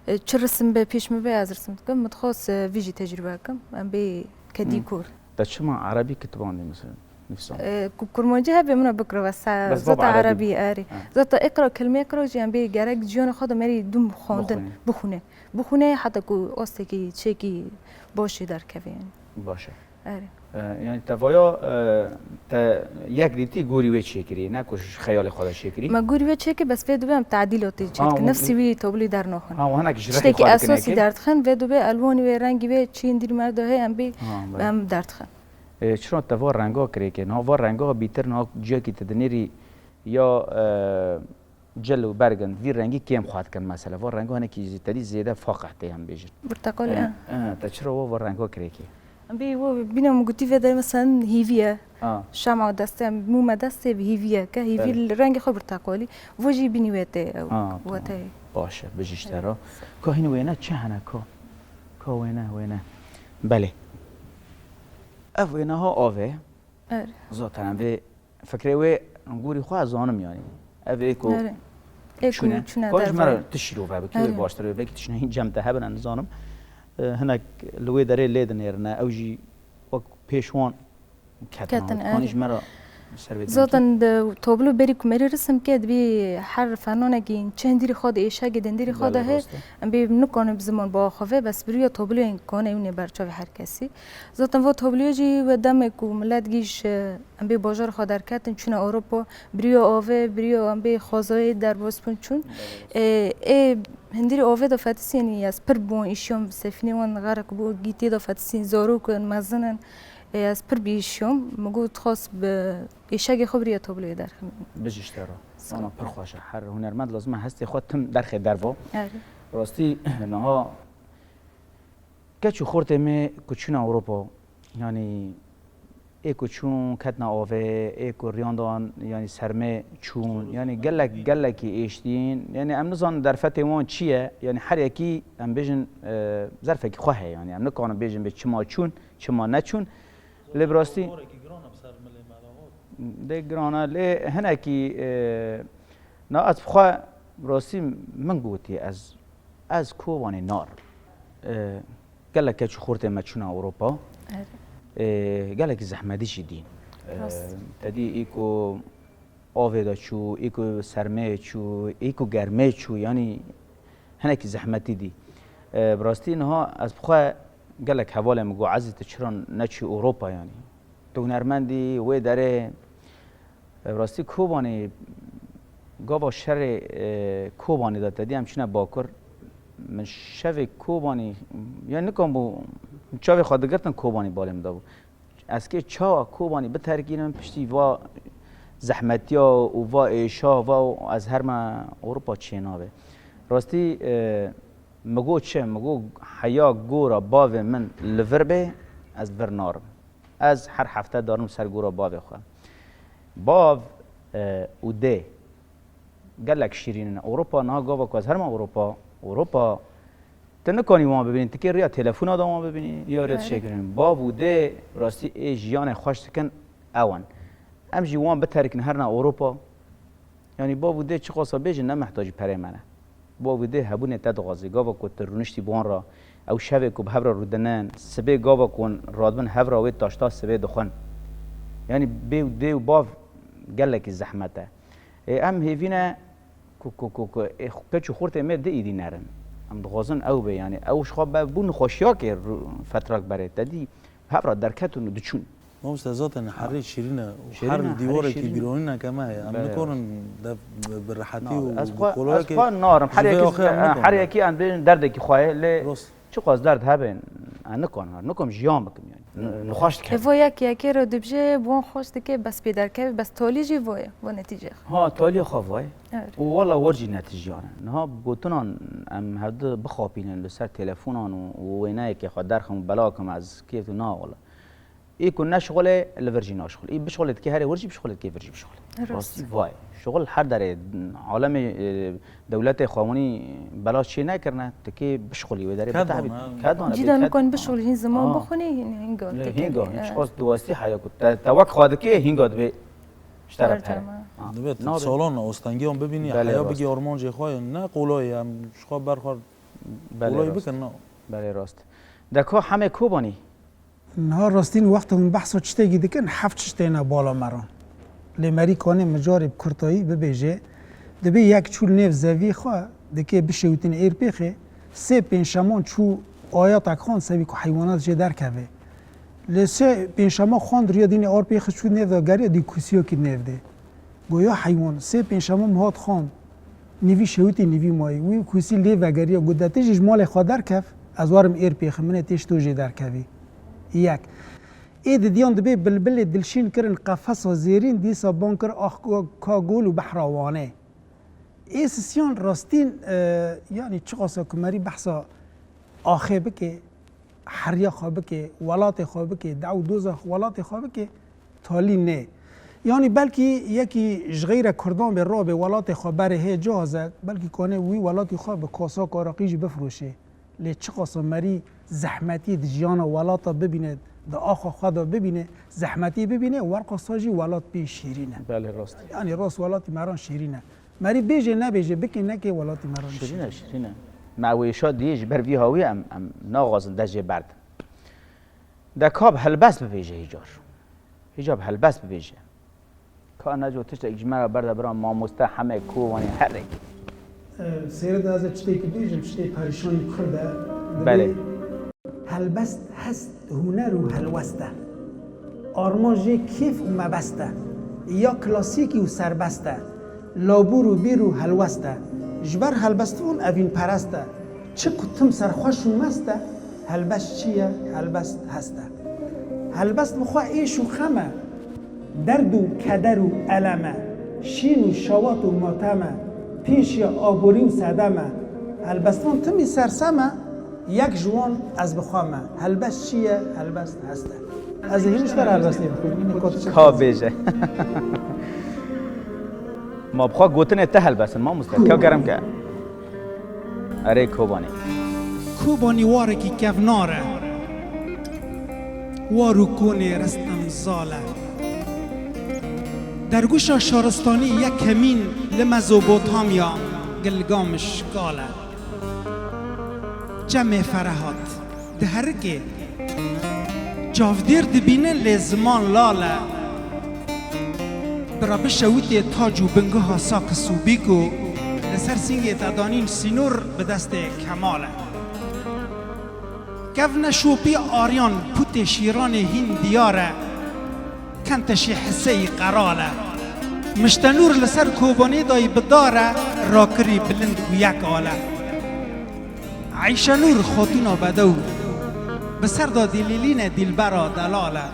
e, çi resim be, pêş min be, ez resim dikim. Min dixwast, e, vî jî tecrûbe bikim. Em bê ke Hı. dîkor. Te çima erebî kitibandî, mesela, nivîsan? E, ku kurmancî hebe min re bikiribe se, Bes bab zaten erebî. Erebî, erê. Ha. Zaten Îqra, kelmê Îqra jî em bê gerek ciyana xwe de merî dûm xwendin, Bixwîne. Bixwîne. Bixwîne heta ku astêkî çêkî başî derkeve yani. Baş e. Erê. E, yani te vaya, e, te yek dîtî gorî wê çêkirî, ne ku ji xeyalê xwe de çêkirî? Me gorî wê çêkir, bes vê dibe em tadîlatê Ha, çêdikin. o- Nefsî wî tablî dernaxin. Ha, o hinek ji rexê Tiştekî xwe dikin esasî eke? Derdixin, vê dibe elwanî wê, rengî wê, çîn dîr merde heye em bê Ha, belê. em derdixin. E, çira te va renga kirêke? Niha va renga bîtir niha ciyekî te dinêrî ya, e, cil û bergin, vî rengî kêm xwe dikin mesela. Va renga hinekî zî te dî zêde faqih tê em bêjin. Birteqalî, E, ha. e, te çira wa va renga kirêke? Em bê wo bîna min gotî vê de mesela hîvî ye. Ha. Şama destê, mûme destê bi hîvî ye. Ke hîvî Evet. rengê xwe birteqalî. Vo jî bînî wê tê ew. Ha, Wê tamam. tê. Baş e, bijîşte ra. Ka hîn wêne çi hene ka? Ka wêne, wêne. Belê. Ev wêne ha avê. Evet. Zaten em vê fikrê wê gorî xwe ez zanim yani. Ev ê ku Nere? Ê ku çûne. çûne Ka ji me derve. re tişî ro ve bikî Erê. wê baştir wê. Belkî tişne hîn cem te hebin, ez nizanim. E, hinek li wê derê lê dinêrine. Ew jî wek pêşwan ketin. Ketin, Kanî erê. ji me re ser vê Zaten de tablo berî ku merî resim ke dibî her fernanekî çi hindirî xwe de êşegê de hindirî xwe de Belê, he. rast e. Em bê nikanin bi ziman biaxivin, bes biriya tabloyên kane ew nê ber çavê her kesî. Zaten va tabloya jî wê demê ku milet gîş, e, em bê bajar xwe derketin, çûne Ewropa, biriya avê, biriya em bê xwezayê derbas bûn çûn. E, ê hindirî avê de fetisîn, ez pir bi wan îşiyam, sefînê wan xerq bû, gîtê de fetisîn, zarok in, mezin in. E, ez pir bi îşiyam, min got dixwast bi êşegê xwe biriya tabloyê derxim. Bijîşte ra. Ana pir xweş e. Her hunermend lazim e hestê xwe tim derxê derva. Evet. Rastî niha keç û xortê me ku çûne Ewropa, yani ê ku çûn ketne avê, ê ku riyandan yani sermê çûn, yani gelek gelekî êştîn, yani em nizanin derfetê wan çi ye, yani her yekî em bêjin, e, zerfekî xwe heye, yani em nikanin bêjin bê çima çûn, çima neçûn. Lê bi rastî dê giran e, lê hinekî, e, na ez bi xwe bi rastî min gotî ez, ez Kobanê narim. E, gelek keç û xortê me çûne Ewropa. Evet. E, gelekî zehmetî jî dîn. E, Rast. Te dî ê ku avê de çû, ê ku sermê çû, ê ku germê çû, yanî hinekî zehmetî dî. E, bi rastî niha ez bi xwe gelek hevalê min got, Ezî, tu çira neçû Ewropa yanî? Tu hunermendî wê derê. E, bi rastî Kobanê, gava şerê, e, Kobanê de te dî em çûne Bakur. Min şevê Kobanê, yani nikan bû, çavê xwe digirtin Kobanê balê min de bû. Ez kê çawa Kobanî biterkînim piştî va zehmetiya û va êşa va û ez herme Ewropa çênabe. Rastî, e, mi got çi? Mi got heya gora bavê min li vir bê, ez vir narim. Ez her hefte darim ser gora bavê xwe. Bav, e, û dê gelek şîrîn in. Ewropa niha gava ku ez herme Ewropa, Ewropa, tu nikanî wan bibînî, tu kê riya telefona de wan bibînî, ya riya Evet. çêkirin. Bav û dê rastî ê jiyanê xweş dikin ew in. Em jî wan biterkin herna Ewropa. Yanî bav û dê çiqasa bêjin ne mehtacî perê me ne. Bav û dê hebûnê te dixwazê. Gava ku tu rûniştî bi wan re, ew şevê ku bi hev re rûdinin, sibê gava ku hûn radibin hev re wê taşta sibê dixwin. Yanî bê û dê û bav gelekî zehmet e. Ê, em hêvî ne ku, ku, ku, ku ê xu-, keç û xurtê me di îdî nerin. Em dixwazin ew be, yanî ew ji xwe be bû nexweşiyakê ru-, fetrak berê te dî hev re derketin û diçûn. Mamoste, zaten herê şîrîn e û Şîrîn her e, herê dîwarekî şîrîn e. Bîronîneke me heye. Em Belê nikonin rast. Dev bi rehetî Nabe. û Ez bi xwe, ez kolayekê xwe narim. Her jivê yekî, axê em her nikonin. Yekî em bêjin derdekî xwe ye, lê Rast. çiqas derd hebin, em nikonin, nikom jiyan bikim yani. N-, nixweş dikim. Evo yek yekê re dibijê, bi wan xweş dike, bes pê derkeve, bes talî jî voye, vo netîcê. Ha, talî xwe voye. Evet. Û wala wir jî netîciyane. Niha bi gotinan em hevdi bixapînin li ser telefonan û, û wêneyekê xwe derxim û bela kim ez kêf tu na wala. Ê ku ne şixulê li vir jî naşixul. Ê bişixulê dikê herê wir jî bişixulê dikê vir jî bişixulê. Rast. Rastî vay. Şixul her derê alemê, e, dewletê xwewinî belaş çê nekirine. Dikê bişixulî wê derê Kedan, bitehbî. ha. Kedan, Cî de bê ked-, nikon ha. Bişixulî hîn ziman Ha. bixwinî hîn hîn got. Lê Dikê, hîn got. e, Hiç qas diwastî heya ku te, te wek xwe dikê hîn got bê ji te re Bercama. pere. Ha. Dibê tu Nabe. Salon e, ostengî wan bibînî, Belê heya rast. Bigî armancê xwe ye. Ne qolay em ji xwe berxwe Belê qolay rast. bikin, na. Belê rast. Deka Hemê Kobanî. Niha rastîn wexta hûn behsa tiştekî dikin, heft tişt têne bala me re. Lê merî kanê min carê bi kurtayî bibêje, dibê yek çû li nêv zeviyê xwe, dikê bişewitîne êr pêxê, sê pênc şeman çû ayatek xan sebî ku heywanat jê derkeve. Lê sê pênc şema xand riya dînê ar pêxê çû nêv de geriya dî kusiyakî nêv de. Go ya heywan, sê pênc şema min hat xand. Nîvî şewitî, nîvî mayî. Wî kusî lê vegeriya, got, de tu jî ji malê xwe derkev, ez werim êr pêxim, min ê têj to jê derkevî. Yek. Ê didiyan dibê bilbilê dilşîn kirin qefesa zêrîn, dîsa ban kir ax ka, ka gol û behra Wanê. Ê sisiyan rastîn, e, yanî çiqasa ku merî behsa axê bike, heriya xwe bike, welatê xwe bike, dew doza welatê xwe bike, talî nê. Yanî belkî yekî ji xeyre Kurdan bê, rabê welatê xwe berê hê cihazek, belkî kanê wî welatî xwe bi kosaka araqî jî bifroşê. Lê çiqasa merî zehmetî di jiyana welata bibîne, di axa xwe de bibîne, zehmetî bibîne, werqasa jî welat pê şîrîn e. Belê, rast e. Yanî rast welatî me ran şîrîn e. Merî bêje nebêje, bikê nekê welatî me re Şirîn e, nişîne. Şirîn e. Me wê şa diyê ji ber vî hawî em, em naxwazin dest jê berdin. De ka bi helbest bibêje hîcar. Hîca bi helbest bibêje. Ka neco tiştek ji me re berde bira mamoste Hemê Kobanî herek. Sêre de ez ê tiştekî bêjim, tiştê perîşanî Kurd e. Belê. Helbest hest, huner û helwest e. Armanc jê kêf û mebest e. Ya klasîkî û serbest e. Labûr û bîr û helwest e. Ji ber helbestvan evînperest e. Çi ku tim serxweş û mest e, helbest çi ye, helbest hest e. Helbest bi xwe êş û xem e. Derd û keder û elem e. Şîn û şewat û matem e. Pêşiya aborî û sedem e. Helbestvan timî sersem e. Yek ji wan ez bi xwe me. Helbest çi ye? Helbest hest e. Ez ê hîn ji te re helbestê bixwînim. Ka bêje. Ma bi xwe gotinê te helbest in, mamoste. Ka germ ke. Erê Kobanî. Kobanî warekî kevnar e. War û konê Restem Zal e. Dergûşa şaristanî yekemîn li Mezopotamya, Gilgamiş Kal e. Çemê Ferehat diherike, çavdêr dibîne lê ziman lal e. Bira bişewitê tac û bingeha Sakis û Bîk û li ser sîngê te danîn sînor bi destê Kemal e. Kevne şopî Aryan putê Şîranê hîn diyar e. Kenteşî Hiseyî qeral e. Miştenûr li ser Kobanê dayî bi dar e, rakirî bilind û yek al e. Eyşenûr xatûna bedew bi ser de dîlîlîne dîlbera delal e.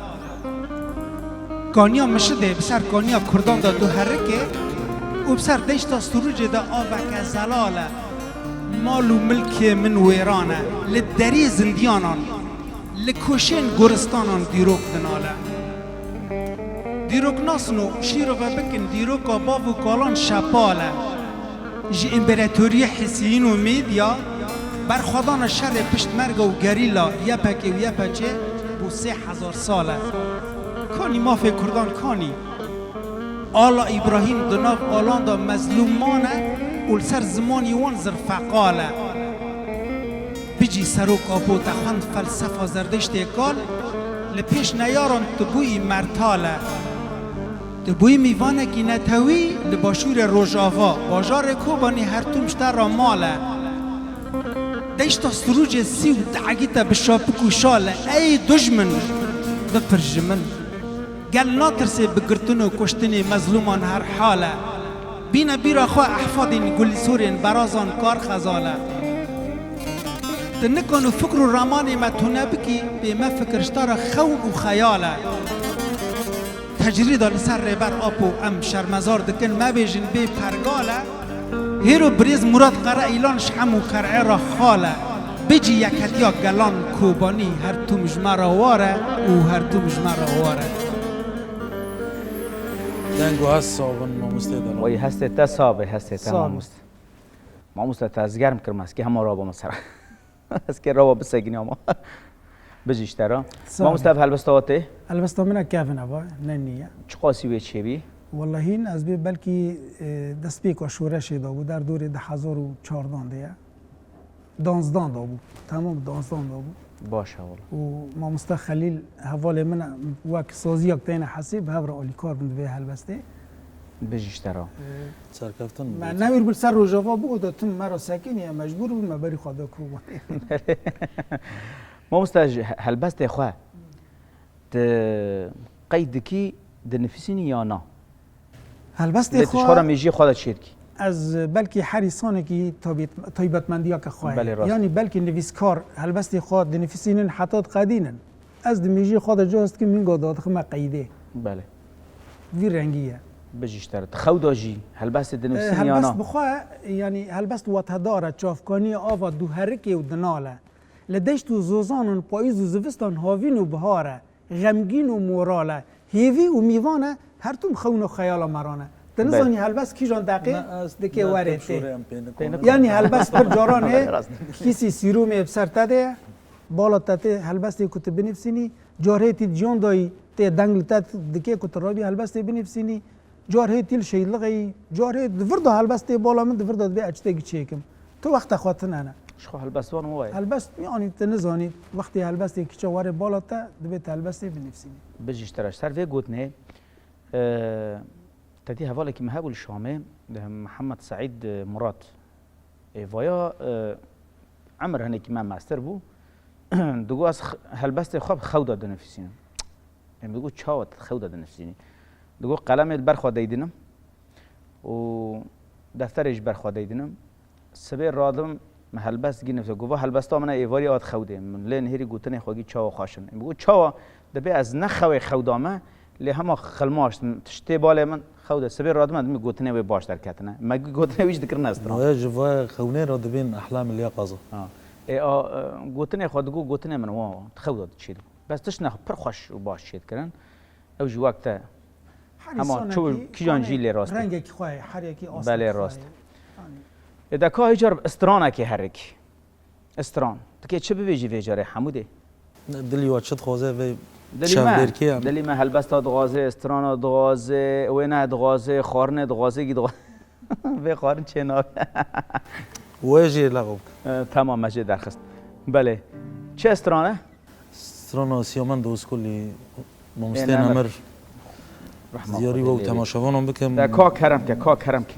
Kaniya Mişidê bi ser kaniya Kurdan de duherike û bi ser deşta Sûrûcê de aveke zelal e. Mal û milkê min wêran e, li derî zindiyanan, li koşên goristanan dîrok dinale. Dîroknasno şîrove bikin, dîroka bav û kalan şepal e. Ji împeratoriyê Hîsiyîn û Mêdya, berxwedana şerê piştmerge û gerîla Y P G û Y P C'ê bû sê hezar sal e. Kanî mafê Kurdan kanî? Ala Îbrahîm di nav alan de mezlûman e û li ser zimanî wan zirfeqal e. Bicî serok Apo te xwend felsefa Zerdiştê kal, li pêş neyaran tu bûyî mertal e. Tu bûyî mîvanekî netewî li başûrê Rojava, bajarê Kobanî her tim ji te re mal e. Deşta Sirûcê sî û diegî te bi şapik û şal e, ey dujmin, bipir ji min. Gel natirsê bi girtin û kuştinê mezlûman her hal e. Bîne bîra xwe ehfadên gulîsorên berazan kar xezal e. Ti nikan û fikr û ramanê me tune bikî, pê me fikir ji te re xewn û xeyal e. Tecrîda li ser Rêber Apo em şermezar dikin, mebêjin bê pergal e. Hêro birêz Murat Qereîlan ji hem û ker'ê re xal e. Bicî yeketiya gelan Kobanî her tim ji me re war e û her tim ji me re war e. Deng û hest sabin mamostê de. Wey hestê te sabe, hestê te Sabe. Mamoste. Mamoste te ez germ kirim, ez kê hema raba min ser. Ez kê raba bisekinî ama. Bijî ji te re. Sağ ol. Mamoste ev helbesta we tê? Helbesta min e kevin eva, ne nî ye. Çiqasî wê çêbî? Wellahîn ez bê belkî, e, destpêka şoreşê de bû, derdorê du hezar û çardan de ye. Danzdan de bû. Tamam, danzdan de bû. Baş e wala. Û mamoste Xelîl hevalê min e, wek saziyak têne hesê, bi hev re alîkar bin di vê helbestê. Bijî ji te re. E, Serkeftin me bû. Newêr bû li ser Rojava bû, da tim me re sekiniye, mecbûr bû me berî xwe da Kobanê. Mamoste ji he-, helbestê xwe tu qeyd dikî, dinifisînî ya na? Helbestê Lê tu ji xwe xwe re mêjiyê xwe de çêdikî? Ez belkî her însanekî tabît-, taybetmendiyeke xwe ye. Belê, rast. Yanî belkî nivîskar helbestê xwe dinifisînin heta diqedînin. Ez di mêjiyê xwe de cihaz dikim, hînga dadixime qeydê. Belê. Vî rengî ye. Bijî ji te re. Di xew de jî helbestê dinivîsînî ya na? E, helbest bi xwe, yanî helbest watedar e, çavkaniyê ava duherikê û dinal e. Li deşt û zozanan payîz û zivistan havîn û bihar e. Xemgîn û moral e. Hêvî û mîvan e, her tim xewn û xeyala me rane. Te Belê. Nizanî helbest kîjan deqê Ne, ez dike ne werê tê. Tepşûrê em pê nikon. Yanî helbest pir caran heye, Rast. Kîsî sîrûmê bi ser te de ye. Bala te tê helbestê ku tu binivîsînî, carê tî ciyan dayî tê deng li te dike ku tu rabî helbestê binivîsînî. Car hê tîl şeydlixeyî, car hê di vir de helbest tê bala min, di vir de dibê ez tiştekî çêkim. Tu wexta xwe tune ne. Ji xwe helbestvan waye. Helbest, yanî tu nizanî, wextê helbestê kiçe were bala te, dibê tu helbestê binivîsînî. Bijî ji te re. Ser vê gotinê, e, te dî hevalekî me hebû li Şamê, e, Mihemed Seîd, e, Murat. Ê vaya, e, emir hinekî me mestir bû. Digot ez x-, helbestê xwe bi xew de dinifîsînim. Em digot çawa tu xew de dinifîsînî? Digot qelemê li ber xwe deydinim û defterê ji ber xwe deydinim. Sibê radim, min helbest gî nifîsî. Got va helbesta min e êvarî hat xew de. Min lê nihêrî gotinê xwe gî çawa xweş in. Em digot çawa? Dibê ez ne xewê xew da me, lê hema xilmaştim, tiştê balê min xew de sibê radime, dimî gotinê wê baş derketine. Me gotinê wî jî dikirine stran. Boya ji va xewnê re dibên ehlamê liya qaza. Ha. Ê, a, e, gotinê xwe digo, gotinê min wa, wa, xew de çê digo. Bes tiştine xwe pir xweş û baş çê dikirin. Ew jî wek te. Her hema insanekî çi, kîjan jî lê rast e. Rengekî xwe ye, her yekî asmekî xwe ye. Belê rast e. Yanî. Ê, de ka hêcar bi stranekê herikî. Stran. Tu kê çi bibêjî vê carê Hemûdê? Dilî wa çi dixwaze vê Dilî me, çavdêrkê em. Dilî me helbesta dixwaze, strana dixwaze, wêne dixwaze, xwarinê dixwaze, gî dixwaze. Vê xwarin çê nabe. Wê jê lexo bike. E, tamam, me jê derxist. Belê. Çi strane? Strana Siyamend Ozkulî, Mamostê Ê, Nemir. Nemir. Rahma Diyarî Xwedê we û lê bê. Temaşevanan bikim. De ka kerem ke, ka kerem ke.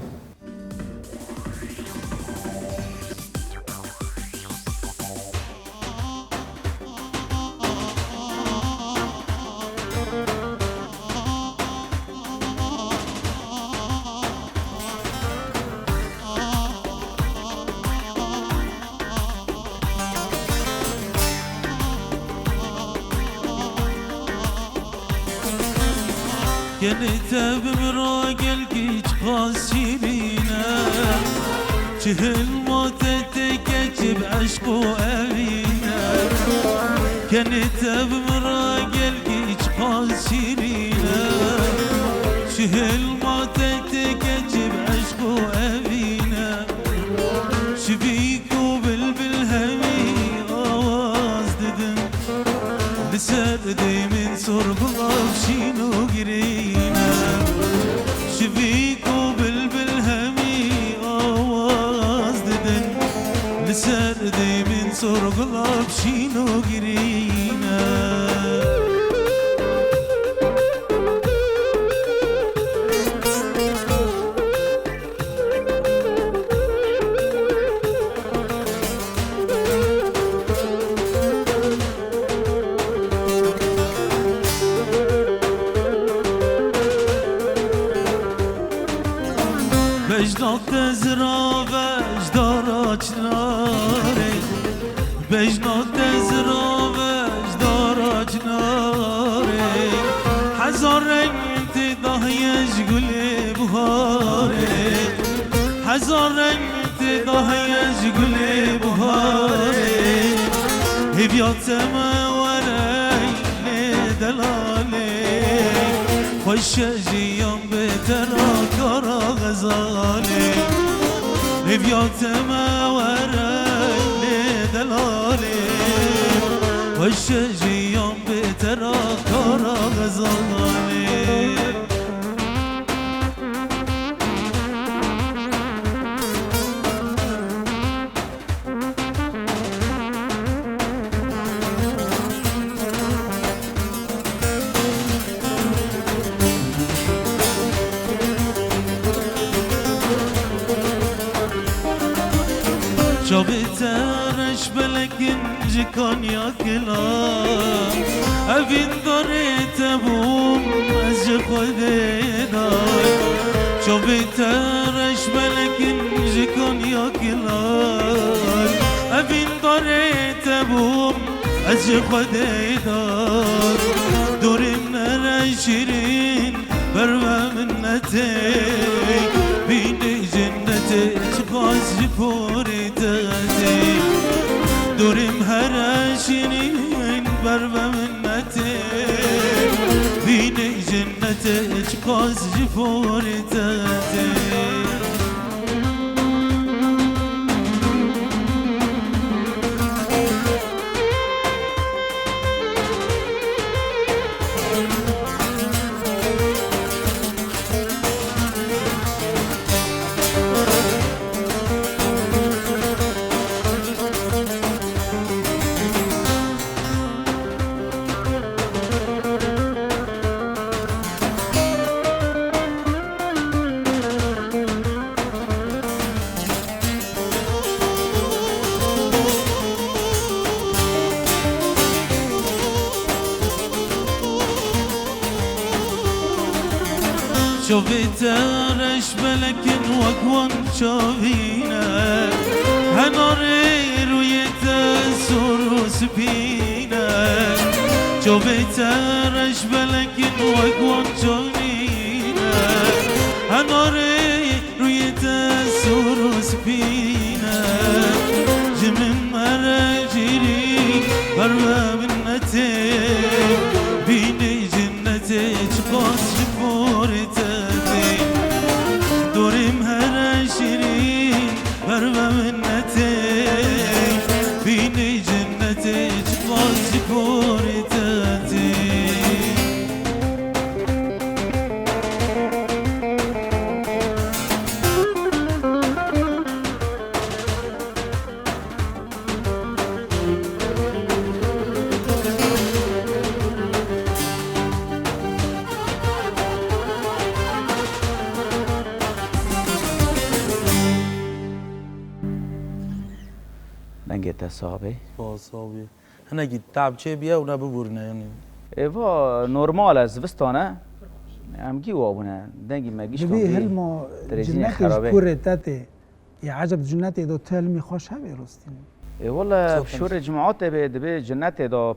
Kenê te bi min re gelkî çiqas şîrîn e. Çi hilma te tê keçib eşq û evîn e. Kenê te bi min re gelkî çiqas şîrîn e. Çi hilma te tê keçib eşq û evîn e. Şivî ku bilbil hemî awaz didin, li ser dê min sor bi avşîn û girîn e. Gulab şîn û girîn e. Bejna te zirave ji dara çinarê, bejna te zirave ji dara çinarê. Hezar reng tê dahiye ji gulê buharê, hezar reng tê dahiye ji gulê buharê. Hêviya te me were lê delalê, xweş e jiyan bê te ra kara xezalê. Hêviya te me were lê delalê, xweş e jiyan bê te ra kara xezalê. Çavê te reş belek in ji kanya kilan. Evîn darê te bûm ez ji Xwedê day. Çavê te reş belek in ji kanya kilan. Evîn darê te bûm ez ji Xwedê day. Dorê min nere şîrîn, berve min netê. Bînê cennetê çiqas ji porê te tê. Dorê min here şîrîn, berve min netê. Bînê cennetê çiqas ji porê te tê. Çavê te reş belek in wek wan çavî ne. Henarê rûyê te sor û spî ne. Çavê te reş belek in wek wan çavî ne. Henarê rûyê te sor û spî ne. Ji min mere şîrîn, berve min netê. Bînê cennetê çiqas ji porê te tê. Dorê min here şîrîn, berve min netê. Bînê cennetê çiqas ji porê te tê. Dengê te sax be. Spas, sax be. Hinekî te'b çêbûye û ne bibûrine, yanî. Ê, va normal e, zivistan e. Em gî wa bûne. Dengî me gişkan. Dibê hilma cinnetê ji porê te tê. Ya eceb cinnetê de tu hilmî xweş hebe rostî. Ê, wele şûrê cimatê bê, dibê cinnetê de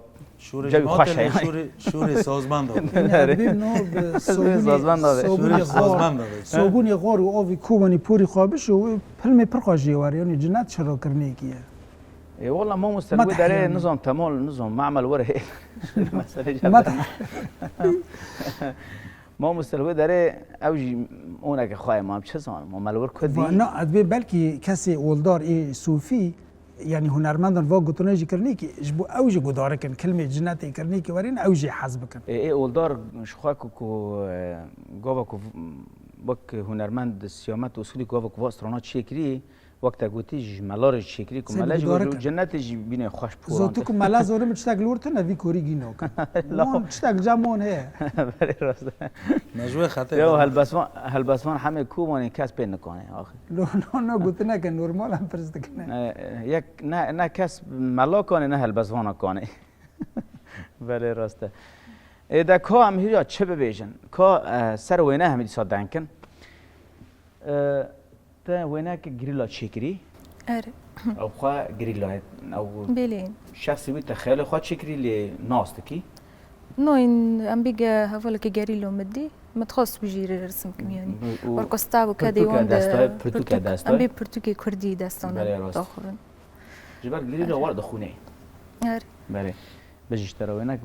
cewî xweş e, yanî. Şûrê, şûrê sazmanda. Dibê no bi sobûnê, sobûnê xor, sobûnê xor û ovî ku wanî porî xwe bişo, hilmê pir xweş jê were, yanî cinnet çiro kirinekî ye. Ê, wela mamoste, li wê derê nizam temol, nizam, memel were. Mamoste, li wê derê ew jî oneke xwe ye, ma çi zanim, memel wir kudî. Na, ez bê belkî kesê oldar ê sofî, yanî hunermendan va gotinê jî kirinê ki, ji bo ew jî gudarik in, kilmê cinetê kirinê ki werên, ew jî hez bikin. Ê, ê oldar ji xwe ku, ku, e, gava ku v-, wek hunermend Siyamet Usûdî gava ku va strana çiyê kirî, Wek te gotî ji mela re çêkirî ku Sê mela jî bidare wek ke. Cennetê jî bîne xweş pûran. Zotu ku mela zorim çitek li wir tune vî korî gî nokin. Wan çitek cem wan heye. Belê rast e. Mejû xetê Ya dema. Helbestvan, helbestvan hemê ku wanê kes pê nikane axir. Lo, no, no, gotine ke normal em pirs dikine. E, yek ne, ne kes mela kane ne helbestvana kane. Belê rast e. Ê de ka em hîra çi bibêjin? Ka, e, ser wêne hemî dîsa denkin. E, Te wêneke gerîla çêkirî? Erê. Ew xwe gerîla ye. Ew Belê. Şexsê wî te xeyalê xwe çêkirî lê nas dikî? No, in, em bê ge-, hevaleke gerîla min dî. Min dixwest wî jî resim kim yanî. Bi-, û Orkestra bû kedê pirtûke wan de destayê, pirtûke pirtûk, destayê? Em bê pirtûkê kurdî destan Belê rast. daxivin. Ji ber gerîla Erê. war dixwînê. Erê. Belê. Bijî ji te re wênek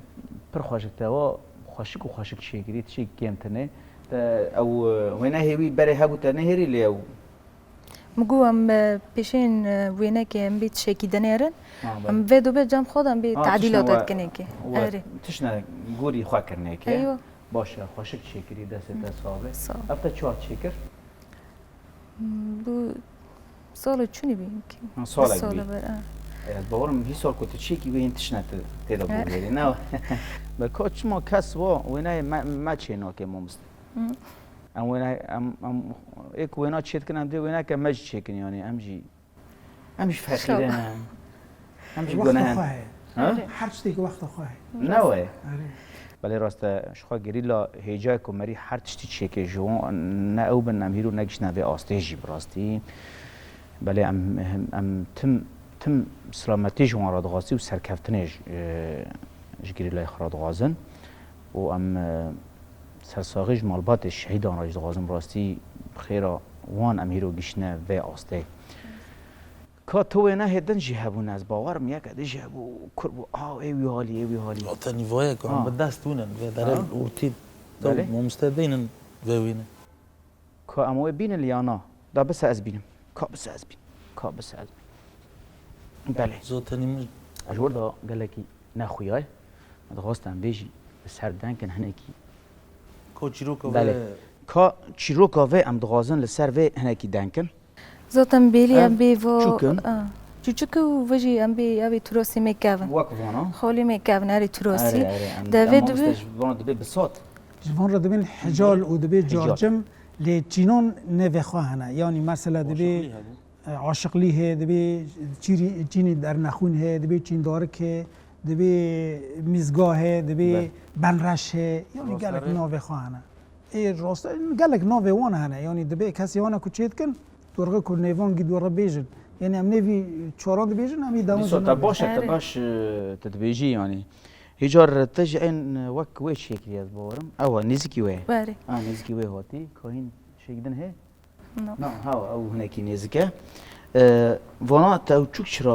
pir xweşik te wa xweşik û xweşik çêkirî, tiştê kêm tune. Te ew, e, wênehê wî berê hebû te nehêrî lê ew. Min got em, e, pêşên, e, wênekê em bê tiştekî dinêrin. Ha, belê. Em vê dubê cem xwe de em bê Ha, tadîla tiştine we, dadkinekê. we Erê. tiştine gorî xwe kirinekê. Eywa. Baş e, xweşik çêkirî, destê te sax be. Sağ ol. Ev te çawa çêkir? Hmm, bu sala çûnî bî ki. Ha, salek Sala bî. ber, ha. E, ez bawerim hî sal ku tu çêkî wê hîn tiştine tu tê de He. bû bêrî, ne? Be ka çima kes wa wêneyê me, me çê nake mamoste? Hı. Em wêne, em, em, ê ku wêna çê dikin, em dê wêneke me jî çêkin, yanî em jî, em jî feqîr in. Şok. Em jî Wexta gunehin. xwe heye. Ha? Erê. Her tiştekî wexta xwe heye. Ne we? Erê. Belê rast e, ji xwe gerîla hêcayê ku merî her tiştî çêke ji wan ne ew bin, em hîro negiştine vê astê jî bi rastî. Belê em, em tim, tim silametî ji wan re dixwazî û serkeftinê ji, e, ji gerîlayê xwe re dixwazin. Û em, e, sersaxî ji malbatê şehîdan re jî dixwazin, bi rastî bi xêra wan em hîro giştine vê astê. Ka tu wênehê din jî hebûn, ez bawer im yeke din jî hebû, kur bû, a, ê wî halî, ê wî halî. Zaten nîvoyek Ha. em bi dest bûnin, vê derê Ha. ortî Belê. mamoste deynin vê wîne. Ka em wê bînin li ya na? Da bise ez bînim. Ka bise ez bînim. Ka bise ez bînim. Belê. Zaten îmir. Ji wir da gelekî nexuyaye. Me dixwest em vê jî li ser denkin hinekî. Ka çîroka Belê. vê Ka çîroka vê em dixwazin li ser vê hinekî denkin. Zaten bêlî Ev em bê vo, çûk in. a, çûçik û ve jî em bê evê Turosî me kevin. Wek vana? Xolî me kevin erê Turosî. Erê, erê, em, De em vê mamoste dibê ji vana dibê bisat. Ji van re dibên hical û dibê Hical. carcim, lê çînan ne vê xwe hene. Yanî mesela dibê, Aşiqlî hebû. e, aşiqlî heye, dibê çîrî-, çînî dernexûn heye, dibê çîndarik heye, dibê mîzga heye, dibê Be. benreş heye. Yanî Rast gelek erê. navê xwe hene. Ê, rast e, gelek navê wan hene. Yanî dibê kesê wan ku çê dikin, dorxe ku nêvan gî dorxe bêjin. Yanî em nêvî çoran dibêjin, em ê dewam Dîsa te baş e, te Erê. baş, e, te dibêjî yanî. Hêcar te ji en wek wê çêkirî ez bawerim. Ewa, nêzikî wê ye. Berê. Ha, nêzikî wê hatî. Ka hîn tiştekî din hê? No. Na, ha, ew hinekî nêzik e. E, vana te ew çûk çira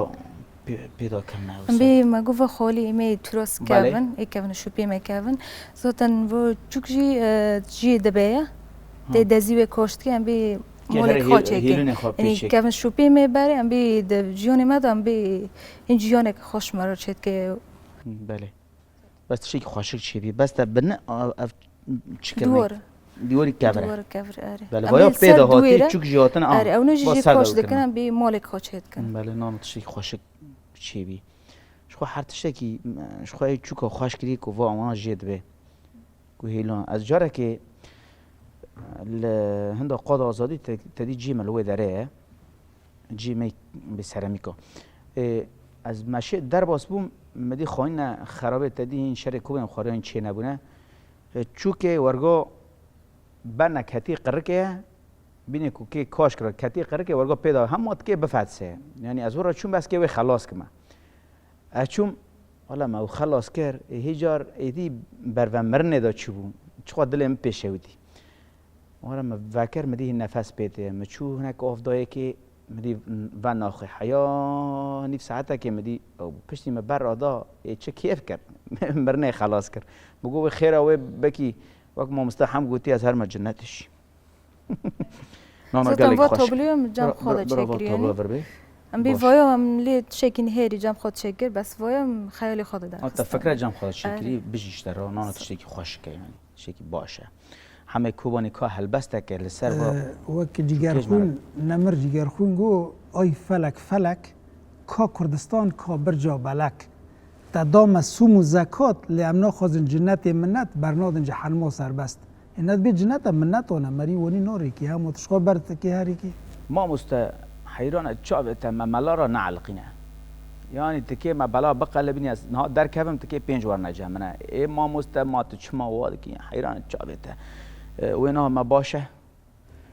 pê-, pêda kirine ew Em ser? bê me got ve xolî em ê Turos Belê. kevin, ê kevin şûpê me kevin. Zaten vo çûk jî, e, jê dibe ye. Ha. Tê dezî wê koşt ke em bê Kê molek here xwe hê-, çêkin. hêlûnê xwe pê Yanî çêk. kevin şûpê me berê em bê de jiyanê me de em bê hîn jiyanek xweş me re çêdike. Belê. Bes tiştekî xweşik çêbî. Bes te bi ne, a, ev çi kirine? Dûr. Dûrî kevir e. Dûr kevir, erê. Belê, Em vaya ê pê ser de hatî, dûr e. çûk jî hatine, Erê, ew ne jî bas jê ser de koş ew dikin, kirine. em bê malek xwe çêdikin. Belê, nana tiştekî xweşik çêbî. Ji xwe her tiştekî, ji xwe ê çûka xweş kirî ku va wana jê dibe. Ku hêlan. Ez carekê li hinda qada azadî te, te dî cî me li wê derê ye. Cî me bi seremîka. Ê, ez meşê derbas bûm, me dî xwayîne xerabê te dî hîn şerê kovên xwariyên çê nebûne. Ê, çûkê wergo berne ketî qirikê ye, bînê ku kê kaş kira ketî qirikê wergo pê da hema dikê bifetse. Yanî ez wir re çûm bes kê wê xelas kime. Ez çûm, wela me ew xelas kir, ê hê car êdî berve mirinê de çûbû. Çixwe dilê min pê şewitî. Were min vekir, min dî nefes pê tê. Min çû hinek av dayê kê, min dî ve naxê. Heya nîv saetekê min dî ew piştî min ber rada, ê çi kêf kir. Mirinê xelas kir. Min got, wê xêra wê bekî wek mamoste Hem gotî ez herme cinnetê jî. Nana Zaten gelek va xweş. tabloya min cem Bira-, xwe de bira-, bira va çêkir, tablo yanî. vir bê. Em bê Baş. vaya em lê tişekî nihêrî cem xwe çêkir, bes vaya em xeyalê xwe de Ha, te derxistin. fikre cem xwe çêkirî, Erê. bijî ji te re, nana Sa- tiştekî xweşik e, yanî. Tiştekî baş e. Hemê Kobanî ka helbesteke li ser va. Ee, wek Cîgerxûn, Nemir Cîgerxûn got, ay felek felek, ka Kurdistan ka birca belek. Te da me sûm û zekat, lê em naxwazin cinetê minet, bernadin ji henma serbest. Ê nedibê cinete minnet wana, merî wanî narêkî, hema tu ji xwe ber dikê herêkî. Mamoste, heyran e çavê te me mela re neeliqîne. Yanî tikê me bela biqelibînî, ez niha derkevim tikê pênc werne cem min e. Ê mamoste, ma tu çima wa dikî? Heyran e çavê te. E, wê niha me baş e.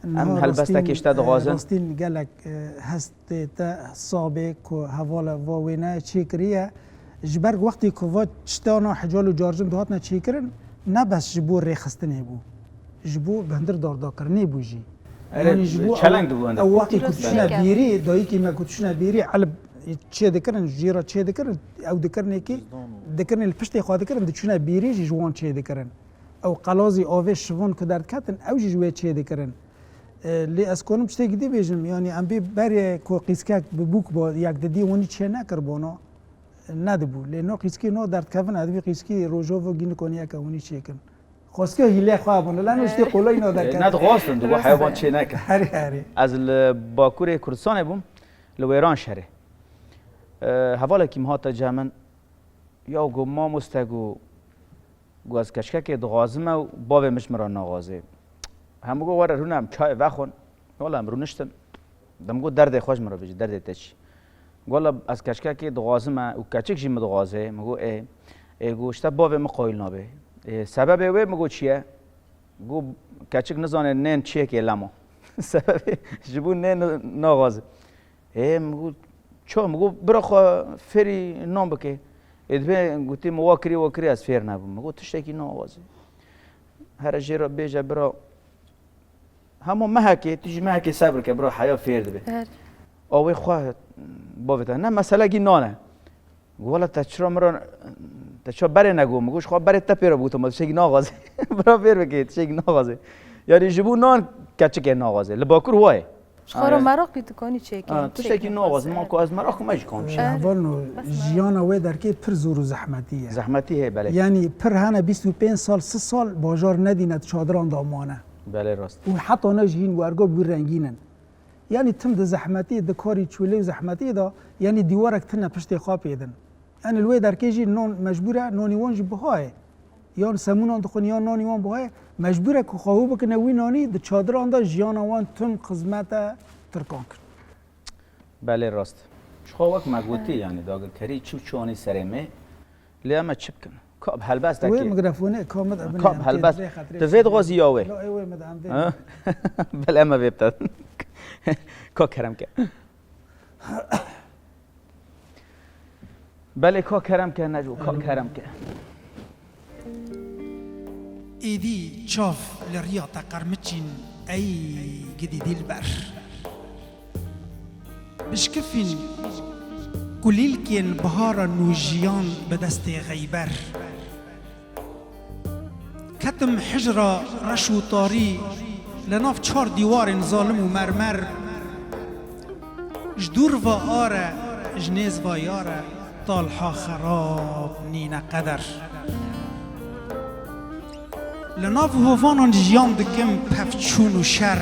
Em helbestekê ji te dixwazin. Rastîn gelek, e, hestê te sabê ku hevala va wêne çêkiriye. Ji ber wextê ku va tiştana hical û carcin dihatine çêkirin, ne bes ji bo rêxistinê bû. Ji bo bi hundir dardakirinê bû jî. Erê, yanî ji bo çeleng dibû hundir. Ew wextê ku tu çûne bîrî, dayikê me ku tu çûne bîrî, elb çê dikirin, jê re çê dikirin, ew dikirinekî, dikirin li piştê xwe dikirin, diçûne bîrî jî ji wan çê dikirin. Ew qelazî avê şivan ku derdiketin, ew jî ji wê çê dikirin. E, lê ez kanim tiştekî dî bêjim, yanî em bê berê ku qîskek bi bûk ba yek didî wanî çê nekir bona, nedibû. Lê no qîskê no derdkevin, ez dibî qîskî rojava gî nikoniyeke wanî çêkin. Xwestiya hîlê xwe hebûn, lê no tiştê qolay no derket. E, nedixwastin, digo heya wan çê neke. Herê, herê. Ez li Bakurê Kurdistanê bûm, li Wêran şerê. E, hevalekî min hate cem min, ya go mamoste go, Got, ez keçikekê dixwazim e û bavê min ji min re naxwaze. Hemû got, were rûne em çayê vexwin. Wela em rûniştin. De min got, derdê xwe ji min re bêje, derdê te çi? Got, wela ez keçikekê dixwazim e û keçik jî min dixwaze. Min got, ê. Ê, got, işte bavê min qayîl nabe. Ê, sebebê wê min got, çi ye? Got, keçik nizane nên çiyekê lema. Sebebê ji bo nên naxwaze. Ê, min got, ço, min got, bira xwe fêrî nan bike. Ê, dibê gotî, min wa kirî, wa kirî, ez fêr nebûm. Min got, tiştekî naxwaze. Here jê re bêje, bira. Hema mehekê, tu jî mehekê sebir ke, bira, heya fêr dibe. Her. A wê xwe bavê te. Ne, meselekî nan e. Got, wela te çira min re, te çira berê negot? Min got, ji xwe berê te pê re bigotim, tiştekî naxwaze. Bira fêr bike, tiştekî naxwaze. Yanî ji bo nan keçikê naxwaze. Li Bakur wa ye. Ji xwe re meraq bî, tu kanî çêkî. Ha, tiştekî naxwazim, ma ku ez meraq me jî kan çê. Hevalno, jiyana wê derkê pir zor û zehmetî ye. Zehmetî heye, belê. Yanî pir hene bîst û pênc sal, sî sal bajar nedîne di çadiran de mane. Belê, rast. Û heta ne jî hîn wergo bi wî rengîn in. Yanî tim di zehmetî, di karî çolê û zehmetî de, yanî dîwarek tune piştê xwe pê din. Yanî li wê derkê jî non mecbûr e, nonî wan jî biha ye. Yan semûnan dixwin, yan nanî wan biha ye. Mecbûr e ku xwe hû bikine wî nanî, di çadiran de jiyana wan tim xizmete Tirkan kir. Belê, rast. Ji xwe wek me gotî, yanî dagirkerî çi û çi anî serê me. Lê em e çi bikin? Ka bi helbest Wê dekê. Mikrofonê ka min, min Ka bi em helbest. Tê vê xetirê Tu vê dixwazî ya wê? La, ê wê min em vê. Ha? Belê, em e vê bide. Ka kerem ke. Belê, ka kerem ke, Neco, ka kerem ke. Êdî çav li riya te qermiçîn, ey gidî dîlber. Bişkifîn kulîlkên bihara nûjiyan bi destê xeyber. Ketim hicra reş û tarî, li nav çar dîwarên zalim û mermer. Ji dûr va are, ji nêz va yare, talha xerab nîne qeder. Li nav hovanan jiyan dikim pevçûn û şer.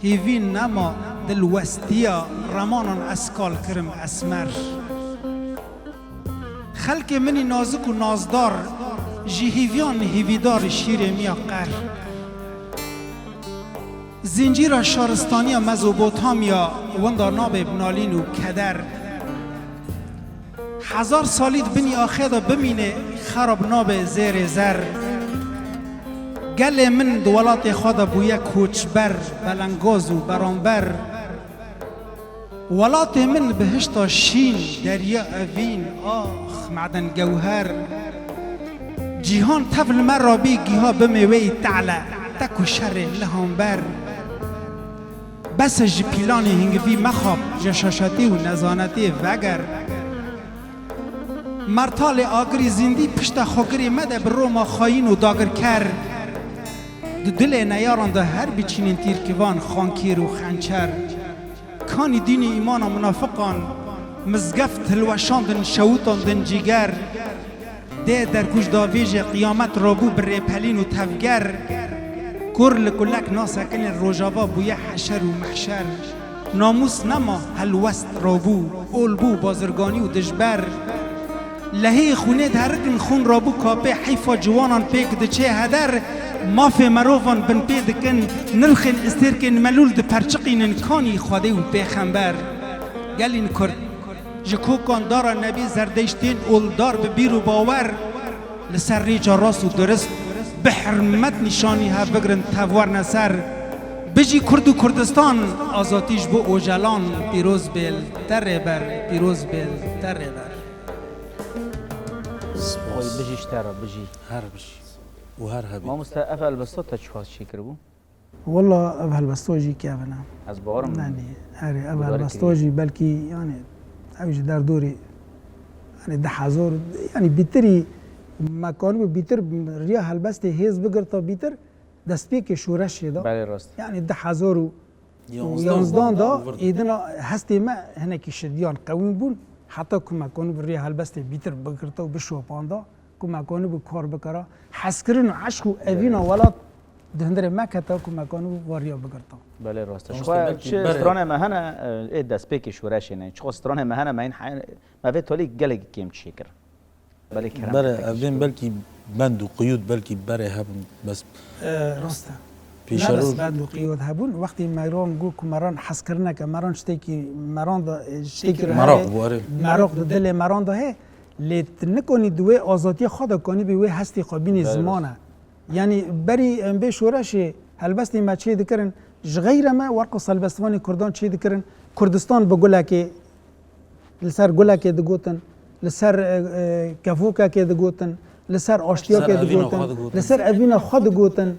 Hêvî nema dilwestiya remanan ez kal kirim esmer. Xelkê min î nazik û nazdar, ji hîviyan hîvîdar şîrê min ya qer. Zincîra şaristaniya Mezopotamya winda nabe bi nalîn û keder. Hezar salî di binî axê de bimîne, xerab nabe zêrê zer. Gelê min di welatê xwe de bûye koçber, belengaz û beramber. Welatê min bihişta şîn, derya evîn, ax, meden gewher. Cîhan tev li me rabî, giha bimê wê yî te'le, tek û şerê li hamber. Bes e ji pîlanê hingivî mexap, ji şaşetî û nezanetiyê veger. Mertalê agirî zîndî pişta xwe girê mede bi Roma xayîn û dagirker. Di dilê neyaran de her biçînên tîrkivan, xankêr û xençer. Kanî dînî îmana minafiqan, mizgeft hilweşandin, şewitandin cîger. Dê derkuj davêje qiyamet rabû bi rêpelîn û tevger. Kur li kulek nasekinê rojava bûye heşer û mehşer. Namûs nema helwest rabû, ol bû bazirganî û dijber. Lehê xûnê diherikin xûn rabû kapê heyfa ciwanan pêk diçê heder. Mafê merovan bin pê dikin, nirxên istêrkên melûl diperçiqînin kanî Xwedê û pêxember. Gelîn Kurd. Ji kokan dara nebî zerdeyştên oldar bi bîr û bawer, li ser rêça rast û durist bi hirmet nîşanî hev bigrin tev werne ser. Bijî Kurd û Kurdistan, azatî ji bo Ocalan, pîroz bê li te rêber, pîroz bê li te rêber. Oy, bijî ji te re, bijî. Her bijî. Û her hebî. Mamoste, ev helbesta te çiqas çêkiribû? Walla ev helbesta jî kevin e. Ez bawerim. Yanî, erê, ev helbesta jî belkî, yanî, ew jî derdorê, yanî, di hezar, yanî, bîtirî, me kanibû bîtir, riya helbestê hêz bigirta bîtir, destpêkê şoreşê de. Belê, rast. Yanî, di hezar û yanzdan da, êdina hestê me hinekî şidiyan qewîn bûn, heta ku me kanibû riya helbestê bîtir bigirta û bişopanda, ku me kanibû kar bikara, hezkirin û eşq û evîna welat di hundirê me kete ku me kanibû va riya bigirta. Belê, rast e. Ji xwe çi stranê me hene, e, ê destpêkê şoreşê ne. Çiqas stranê me hene, me hîn he-, me vê talî gelekî kêm çêkir. Belê kerem. Belê, ev bên belkî bend û qiyûd belkî berê hebûn, bes. E, rast e. Pêşerû. Ne bes bend û qiyûd hebûn, wextî me ran got ku me ran hezkirineke, me ran tiştekî me ran da, e, tiştekî meraq bû, erê. Meraq di dilê me ran da hê, lê tu nikonî di wê azatiya xwe de kanî bê wê hestê xwe bînî ziman e. Yanî berî em bê şoreşê helbestê me çê dikirin, ji xeyre me werqa helbestvanê Kurdan çê dikirin, Kurdistan bi gulekê, li ser gulekê digotin, li ser, e, e, kevokekê digotin, li ser aştiyakê digotin, li ser evîna xwe digotin.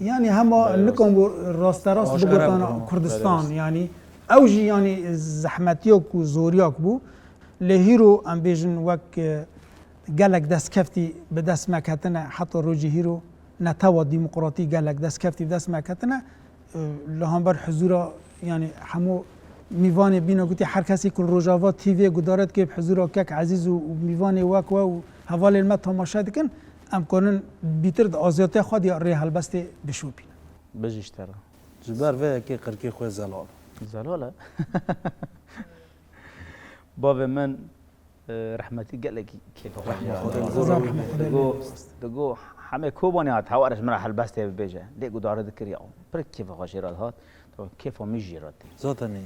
Yanî hema nikan bû rasterast bigotana Kurdistan, yanî ew jî yanî zehmetiyak û zoriyak bû. Lê hîro em bêjin wek, e, gelek destkeftî bi dest me ketine, heta rojî hîro netewa demokratî gelek destkeftî bi dest me ketine. E, li hember hizûra, yanî hemû mîvanê bîne gotî, her kesî ku li Rojava T V guhdare dike, bi hizûra kek Ezîz û, û mîvanê wek we û hevalên me temaşe dikin, em kanin bîtir di azadiya xwe de rê helbestê bişopînin. Bijî ji te re. Ji ber vê yekê qirkê xwe zelal. Zelal e. Bavê min, e, rehmetî gelekî kêfa xwe jê re dihat. Digo, digo, hemê Kobanê hat, hewa re ji min re helbestê bibêje. Lê guhdare dikir ya. Pir kêfa xwe jê re dihat. Kêfa min jê re tê. Zaten, e,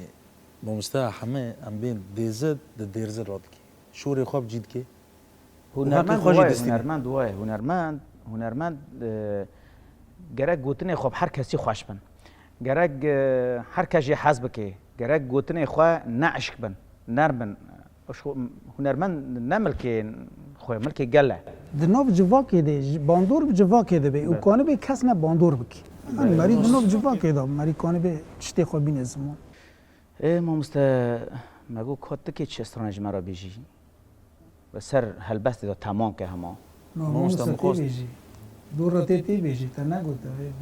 mamoste hemê em bên dêze di dêrze re dikê. Şorê xwe bi cî dikê. Hunermend waye, hunermend waye, hunermend, hunermend, e, gerek gotinê xwe bi her kesî xweş bin. Gerek, e, her kes jê hez bike. Gerek gotinê xwe ne eşk bin, nerm bin. Hunermend ne milkê xwe, milkê gel e. Di nav civakê de, ji bandor bi civakê de be û kanibê kes ne bandor bike. Yanî merî di nav civakê de, merî kanibê tiştê xwe bîne ziman. Ê, mamoste, me got, ka tikê çi stranê ji me re bêjî? Li ser helbestê de temam ke hema. Mamoste, tê bêjî. Dora tê tê bêjî, te negot,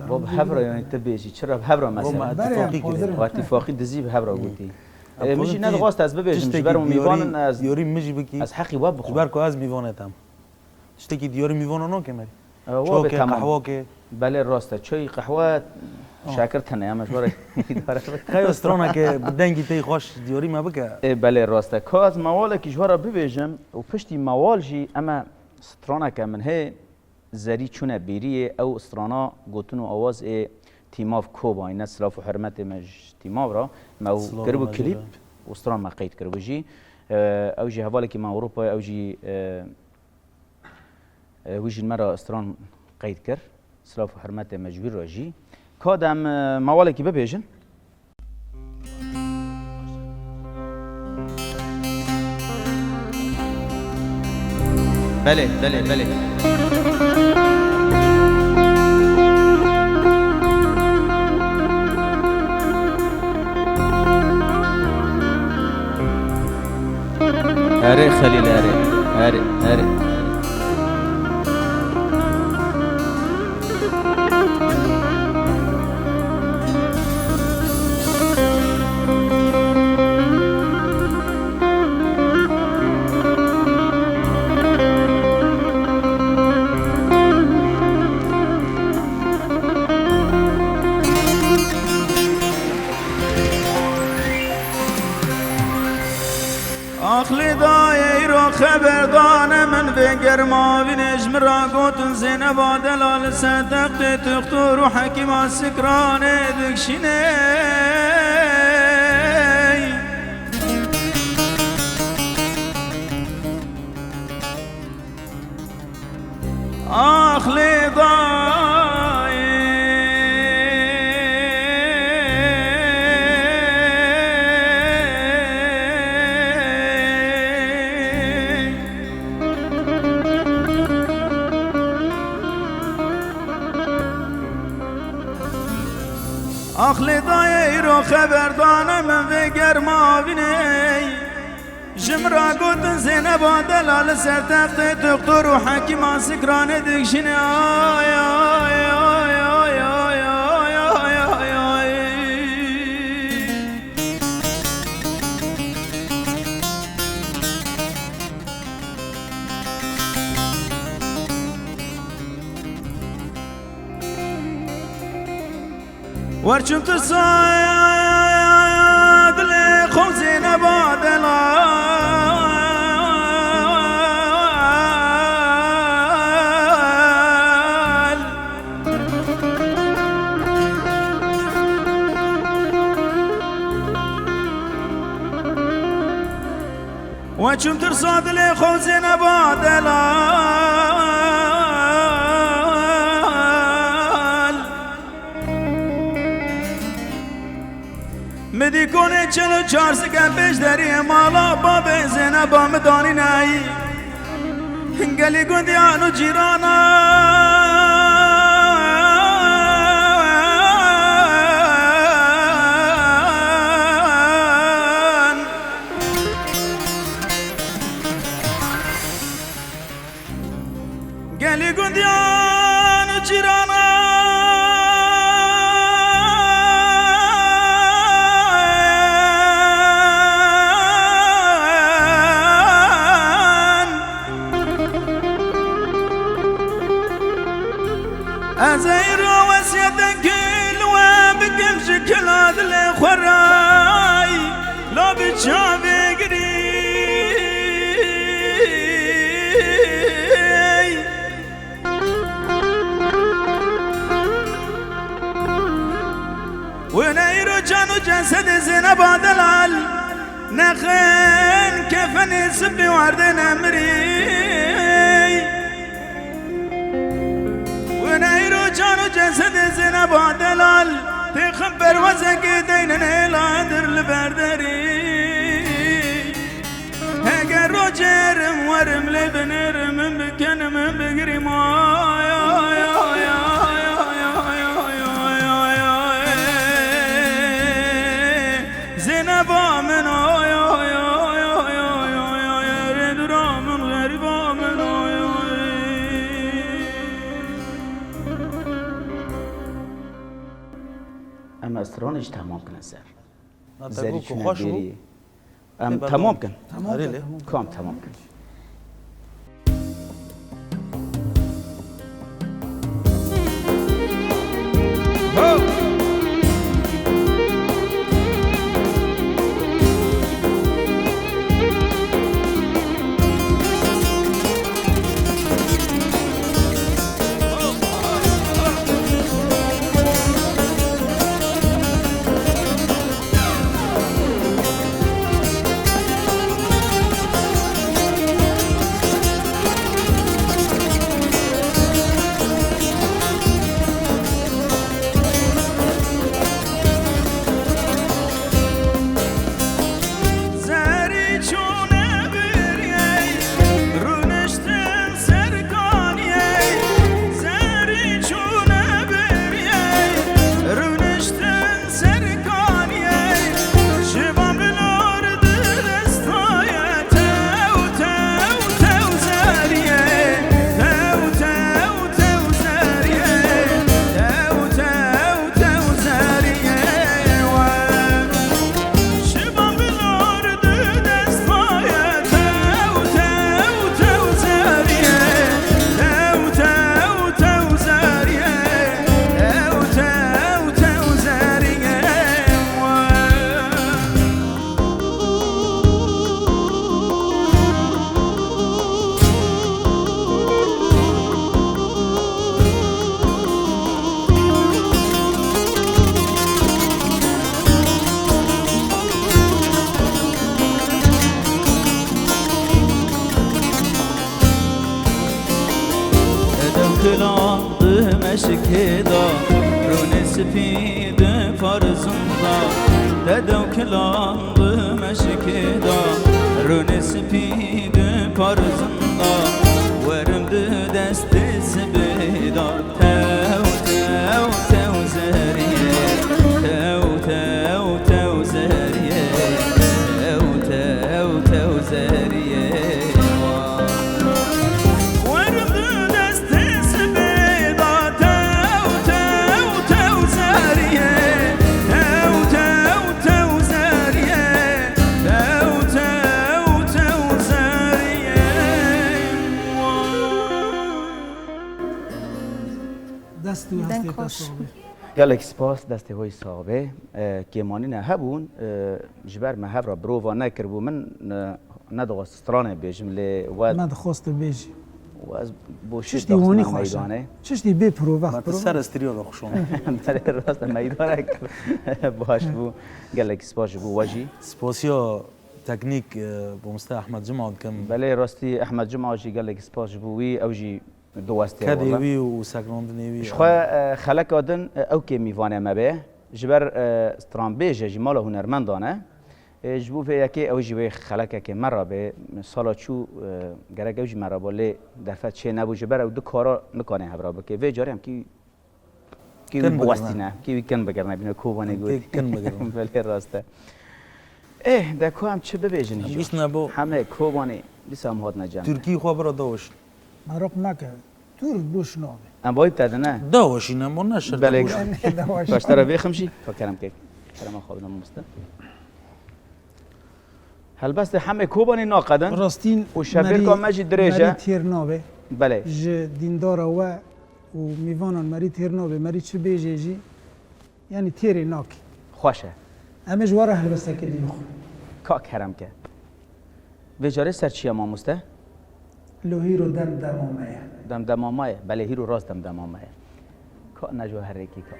e, Bo bi hev re, yanî, tu bêjî. Çira bi hev re mesela? Berê em hazir in. Wa tifaqî dizî bi hev re gotî. E, min jî nedixwast ez bibêjim, ji ber û mîvan in ez, ez heqî we bixwim. Ji ber ku ez mîvanê te im. Tiştekî diyarî mîvana nake merî. E, wa be, tamam. Qehwa ke. Belê, rast e. Çay, qehwe, şekir tune, em ji we re îdare bikin. Xeyo straneke bi dengî tey xweş diyarî me bike. Ê, belê, rast e. Ka ez mewalekî ji we re bibêjim û piştî mewal jî em ê straneke min hê zerî çûne bêriyê, ew strana gotin û awaz ê Tîmav Kobayî ne, silav û hurmetê me ji Tîmav re. Me ew kiribû klîp û stran me qeyd kiribû jî. E, ew jî hevalekî me Ewropayê, ew jî, e, E, wî jî me re stran qeyd kir. Silav û hurmetê me ji wî re jî. Ka dem, e, mawalekî bibêjin? Belê, belê, belê. Erê Xelîl, erê. Erê, erê. Berdane min vê germavînê ji min ra gotin Zêneba delal li ser textê tuxtur û hekîma sikranê dikşînê. Ax lê dayê. Ax lê dayê îro xeber dane min vê germavînê. Ji min ra gotin Zêneba delal li ser textê doktor û hekîma sikranê dikşîne. Ay, ay, ay. Werçim tu sad lê xozê neba delal. Weçim tirsa dilê xozê neba delal. Mi dî konê çil û çar sike pêş deriyê mala babê Zêneba mi danîneyî. Gelî gundiyan û cîranan. Gelî gundiyan û cîranan. Ez ê îro wesiyeteke li we bikim ji kila dilê xwe re, la bi çavê girî. Wêne îro can û cesedê Zêneba delal, nexin kefenê sipî werdêne mirî. Wêne îro can û cesedê Zêneba delal, têxin perwezekê deynin hêla dir li ber derî. Heger rocê erim werim lê binêrim min bikenim min bigirîm. Ay, ay, ay. Zêneba min, ay, ay, ay, rê dura min, xerîba min, ay, ay. Em stranê jî temam kine ser. Na te Zerî got ku çûne xweş bû. Bêrî. Em Ê, temam berdewam. Kin. Tamam, Erê lê. Tamam. Kam temam kin. Kê da, rûnê spî di parizin da, dede û kilan di meşikê da, rûnê spî di parizin da, werim di destê sibê da, tew, tew, tew zeriyê, tew, tew, tew zeriyê, tew, tew, tew zeriyê. Werim di destê sibê da, tew, tew, tew zeriyê. Tew, tew, tew zeriyê. Tew, tew, tew zeriyê. Dest û Deng hestê te xweş. Sax be. Gelek spas, destê we sax be. E, kêmanîne hebûn, e, ji ber me hev re birova nekiribû, min, e, nedixwest stranê bêjim, lê we Me dixwest tu bêjî. û ez boşî Çiştî daxistina honî xweş e. Meydanê. Çiştî bê proveh, Me tu proveh. Ser estriya daxuşan. Belê, rast e, meydanek baş bû. Gelek spas ji bo we jî. Spasiya teknîk, e, mamoste Ehmed Cuma dikim. Belê, rastî Ehmed Cuma jî gelek spas ji bo wî, ew jî diwestê Kedê wala. Wî û sekinandinê wî. Ji xwe, e, xeleka din, e, ew kê mîvanê me be. Ji ber, e, stranbêj e, ji mala hunermendan e. E, ji bo vê yekê ew jî wê xelekekê me re be. Sala çû, e, gerek ew jî me re bo, lê derfet çê nebû. Ji ber ew du kara nikane hev re bike. Vê carê em kî, kî Kin wî bigirne. Biwestîne, kî wî kin bigirne, bîne Kobanê got. Kî kin bigirne. Belê rast e. Ê, de ku em çi bibêjin Em hîjo? Bîst nebû. Hemê Kobanê, dîsa em hatine cem. Tirkî xwe bira daweş. Meraq meke. Tur boş nabe. Em bayî te dine. Daweşîne, mo ne şert Belê. Boş. Em ne daweş. Kaştara vê xim jî, ka kerem kek. Kerema xwe bine mamoste. Helbestê hemê Kobanê naqedin. Rastîn û şevbêrka merî, me jî dirêj e. Merî têr nabe. Belê. Ji dîndara we û mîvanan merî têr nabe. Merî çi bêjê jî, yanî têrê nakê. Xweş e. Em ê ji we re helbestekê din bixwin. Ka kerem ke. Vê carê ser çi ye mamoste? Lo hîro dem dema me ye. Dem dema me ye. Belê, hîro rast dem dema me ye. Ka ne ji we herekî ka.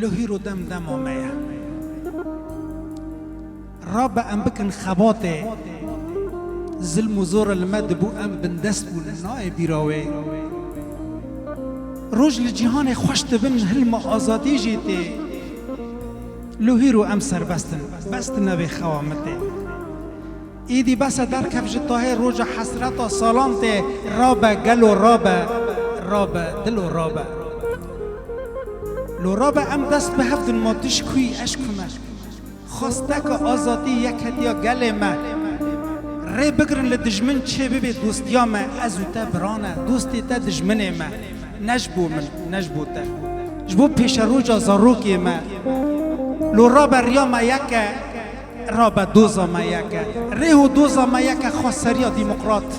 Lo hîro dem dema me ye. Rabe em bikin xebatê. Zilm û zor li me dibû, em bindest bûn, nayê bîra wê. Roj li cîhanê xweş dibin, hilma azadî jê tê. Lo hîro em serbest in, bes tu nebê xewa min tê. Êdî bes e derkev ji tahê roja hesreta salan tê, rabe gelo rabe, rabe dilo rabe. Lo rabe em dest bi hev din, ma tu ji ku yî, ez ji ku me. Xwesteke azadî, yekhetiya gelê me. Rê bigirin li dijmin çê bibe dostiya me, ez û te bira ne, dostê te dijminê me. Ne ji bo min, ne ji bo te. Ji bo pêşeroja zarokê me. Lo rabe riya me yek e, rabe doza me yek e. Rêh û doza me yek e, xweseriya demokrat.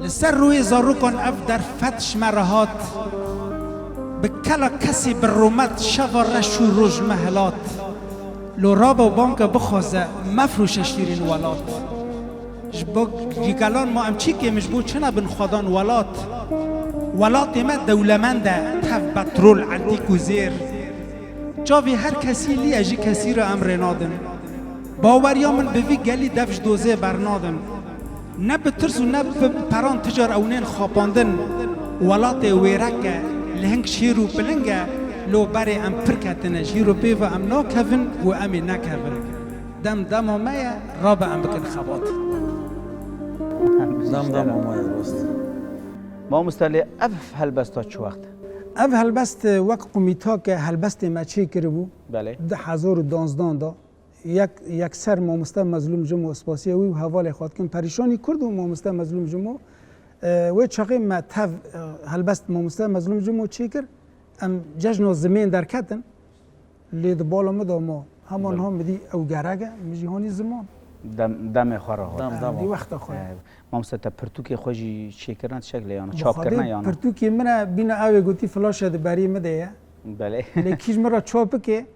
Li ser rûyê zarokan ev derfet ji me re hat. Bi kela kesî bi rûmet şeva reş û roj me hilat. Lo rabe û banke bixwaze, mefroşe şîrîn welat. Ji bo cîgelan ma em çi kêm, ji bo çi nebin xwedan welat? Welatê me dewlemend e, tev, petrol, entîk û zêr. Çavê her kesî lî ye, ji kesî re em rê nadin. Baweriya min bi vî gelî dev ji dozê bernadin. Ne bi tirs û ne bi peran ti car ew nên xapandin. Welatê wêrek e, lihing şêr û piling e, lo berê em pir ketine. Ji îro pê ve em nakevin û em ê nekevin. Dem dema me ye, rabe em bikin xebat. Dem dema me ye, rast. Mamoste, lê ev helbesta çi wext? Ev helbest, e, wek qumîtake helbestê me çêkiribû. Belê. Di hezar û duwazdeh da. Yek, yekser mamoste Mezlûm Cimo, spasiya wî û hevalê xwe dikim. Perîşanî Kurd û mamoste Mezlûm Cimo. E, wê çaxê me tev, e, helbest mamoste Mezlûm Cimo çêkir. Em cejna zimên derketin. Lê di bala min de ma. Hema Belê. Niha min dî ew gerek e, min jî hanî ziman. Dem, demê xwe re hat. Dem, Em dem. Dî wexta xwe. E, mamoste, te pirtûkê xwe jî çêkirine tiştek lê yana, Bi çap Xwedê kirine yana? Pirtûkê min e, bîna ew ê gotî flaşe di berê min de ye. Belê. Lê kî ji min re çap bike,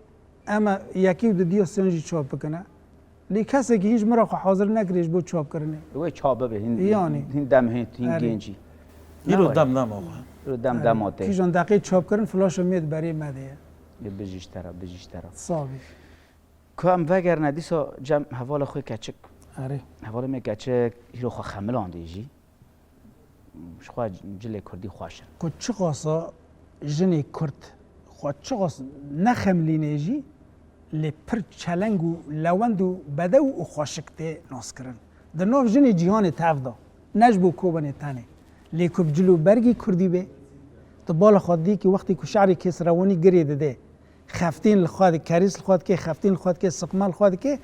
em ê yekî û dudiya siyan jî çap bikine. Lê kesekî hîn ji min re xwe hazir nekiriye ji bo çapkirinê. Wê çap bibe, hîn, Yanî. Hîn dem hîn, hîn Erê. Genc î. Îro Ne dem dema xwe. Îro dem Erê. Dema tê. Kîjan deqê çapkirin flaşa me di berê me de ye. Ê, bijî ji te re, bijî ji te re. Sağ bî. Ku em vegerine dîsa cem hevalê xwe keçik. Erê. Hevalê me keçik, îro xwe xemilandî jî. Ji xwe cilê kurdî xweş in. Ku çiqasa jinê kurd xwe çiqas nexemlînê jî, lê pir çeleng û lewend û bedew û xweşik tê naskirin. Di nav jinê cîhanê tev de, ne ji bo Kobanê tenê. Lê ku bi cil û bergî kurdî bê, tu bala xwe dî ki wextî ku şerê Kêsrewanî girê dide, xeftîn li xwe dike, kerîs li xwe dike, xeftîn li xwe dike, siqme li xwe dike,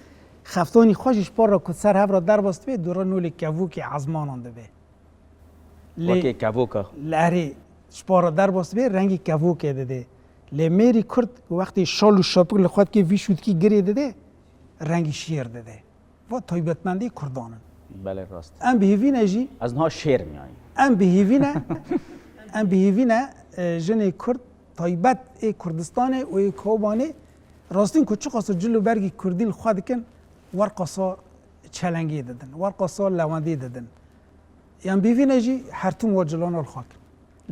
xeftonî xwe jî ji por re ku ser hev re derbas dibe, dûre nolê kevokê ezmanan dibe. Lê Wekê kevoka. Li erê ji por re derbas dibe, rengî kevokê dide. Lê mêrî kurd wextê şal û şapik li xwe dike, vî şûdikî girê dide, rengî şêr dide. Va taybetmendî kurdan in. Belê, rast. Em bi hêvî ne jî. Ez niha şêr im yani. Em bi hêvî ne, em bi hêvî ne, e, jinê kurd taybet ê Kurdistanê û ê Kobanê rastîn ku çiqas cil û bergî kurdî li xwe dikin, werqasa çelengê didin, werqasa lewendê didin. Yan bi vî ne jî her tim wa cilana li xwe kin.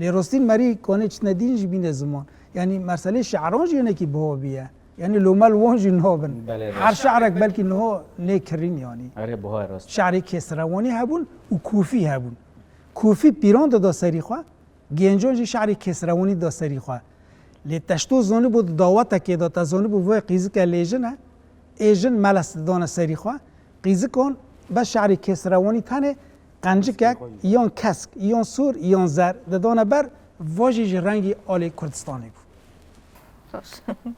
Lê rastîn merî kanê çitine dîn jî bîne ziman. Yanî merselê şe'ran jî hinekî biha bîye. Yanî lome li wan jî nabin. Belê, her rast. Şe'rek belkî niha nê kirîn yanî. Erê, biha rast. Şe'rê Kêsrewanî hebûn û kûfî hebûn. Kûfî pîran dida serî xwe, gencan jî şe'rê Kêsrewanî da serî xwe. Lê te ji to zanîbû di dawetekê de, te zanîbû vê qîzike lêjin e, ê jin meles didane serî xwe. Qîzikan be şe'rê Kêsrewanî tenê qencikek yan kesk, yan sor, yan zer didane ber, va jî ji rengî alê Kurdistanê bû. Baş.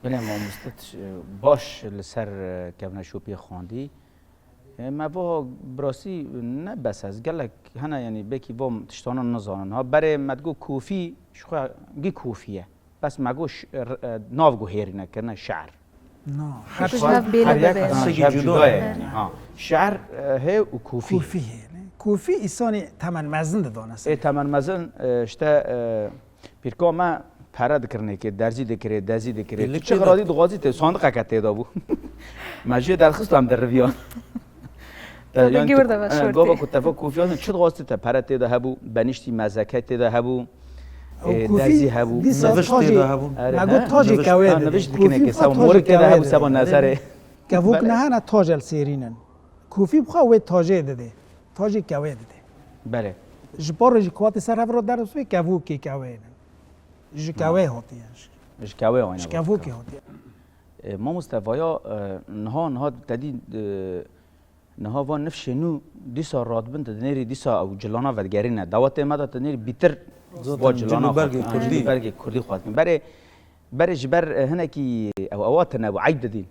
Belê mamoste, baş li ser, e, kevneşopiyê xwendî. E, me va bi rastî ne bes ez gelek hene, yanî belkî va tiştana nizanin. Ha berê me digot kofî, ji xwe gî kofî ye. Bes me got ş-, r-, e, nav guhêrîne kirine şe'r. Na, her tişt nav bêle her yek bibe. Ha, tiştekî cuda ye. Cuda ye yani. Ha. Şe'r, e, hê û kofî. Kofî hê, ne? Kofî îsanê temen mezin didane ser. Ê temen mezin, e, işte, e, pîrka me pere dikirine ki, derzî dikirê, dezî dikirê. Birlik çi tê de. Xiradî dixwazî tê, sandiqeke tê de bû. Me jê derxist em diriviyan. Te Te yanî gî tu, wir de ve e, şortê. Gava ku te va kofî yazin, çi dixwazî te pere tê de hebû, benîştî mezeke tê de hebû, Ew e, kofî derzî hebû. Dîsa Niviş tê tajê, de hebû. Erê, me got he? tajê Niviş, kewê ha, de. Niviş dikirine Kofî ki, xwe seba tajê morikê de kewê hebû, de. Seba nezerê. Kevok Belê. Ne hene, taj el sêrînin. Kofî bi xwe wê tajê didê. Tajê kewê didê. Belê. Ji por re jî kuatê ser hev re derbas bê, kevokê kewê ne. Ji kewê hatiye. Ji kewê wayne Ji kevokê hatiye. E, mamoste vaya, e, niha, niha te dî, e, niha van nifşê nû dîsa radibin, te dinêrî dîsa ew cilana vedigerîne. Dawetê me de te dinêrî bîtir Zaten va cilana cil û bergê xwe dikin. Kurdî. Cil û bergê kurdî xwe dikin. Berê, berê ji ber, e, hinekî ew, ewa tune bû, eyb didîn.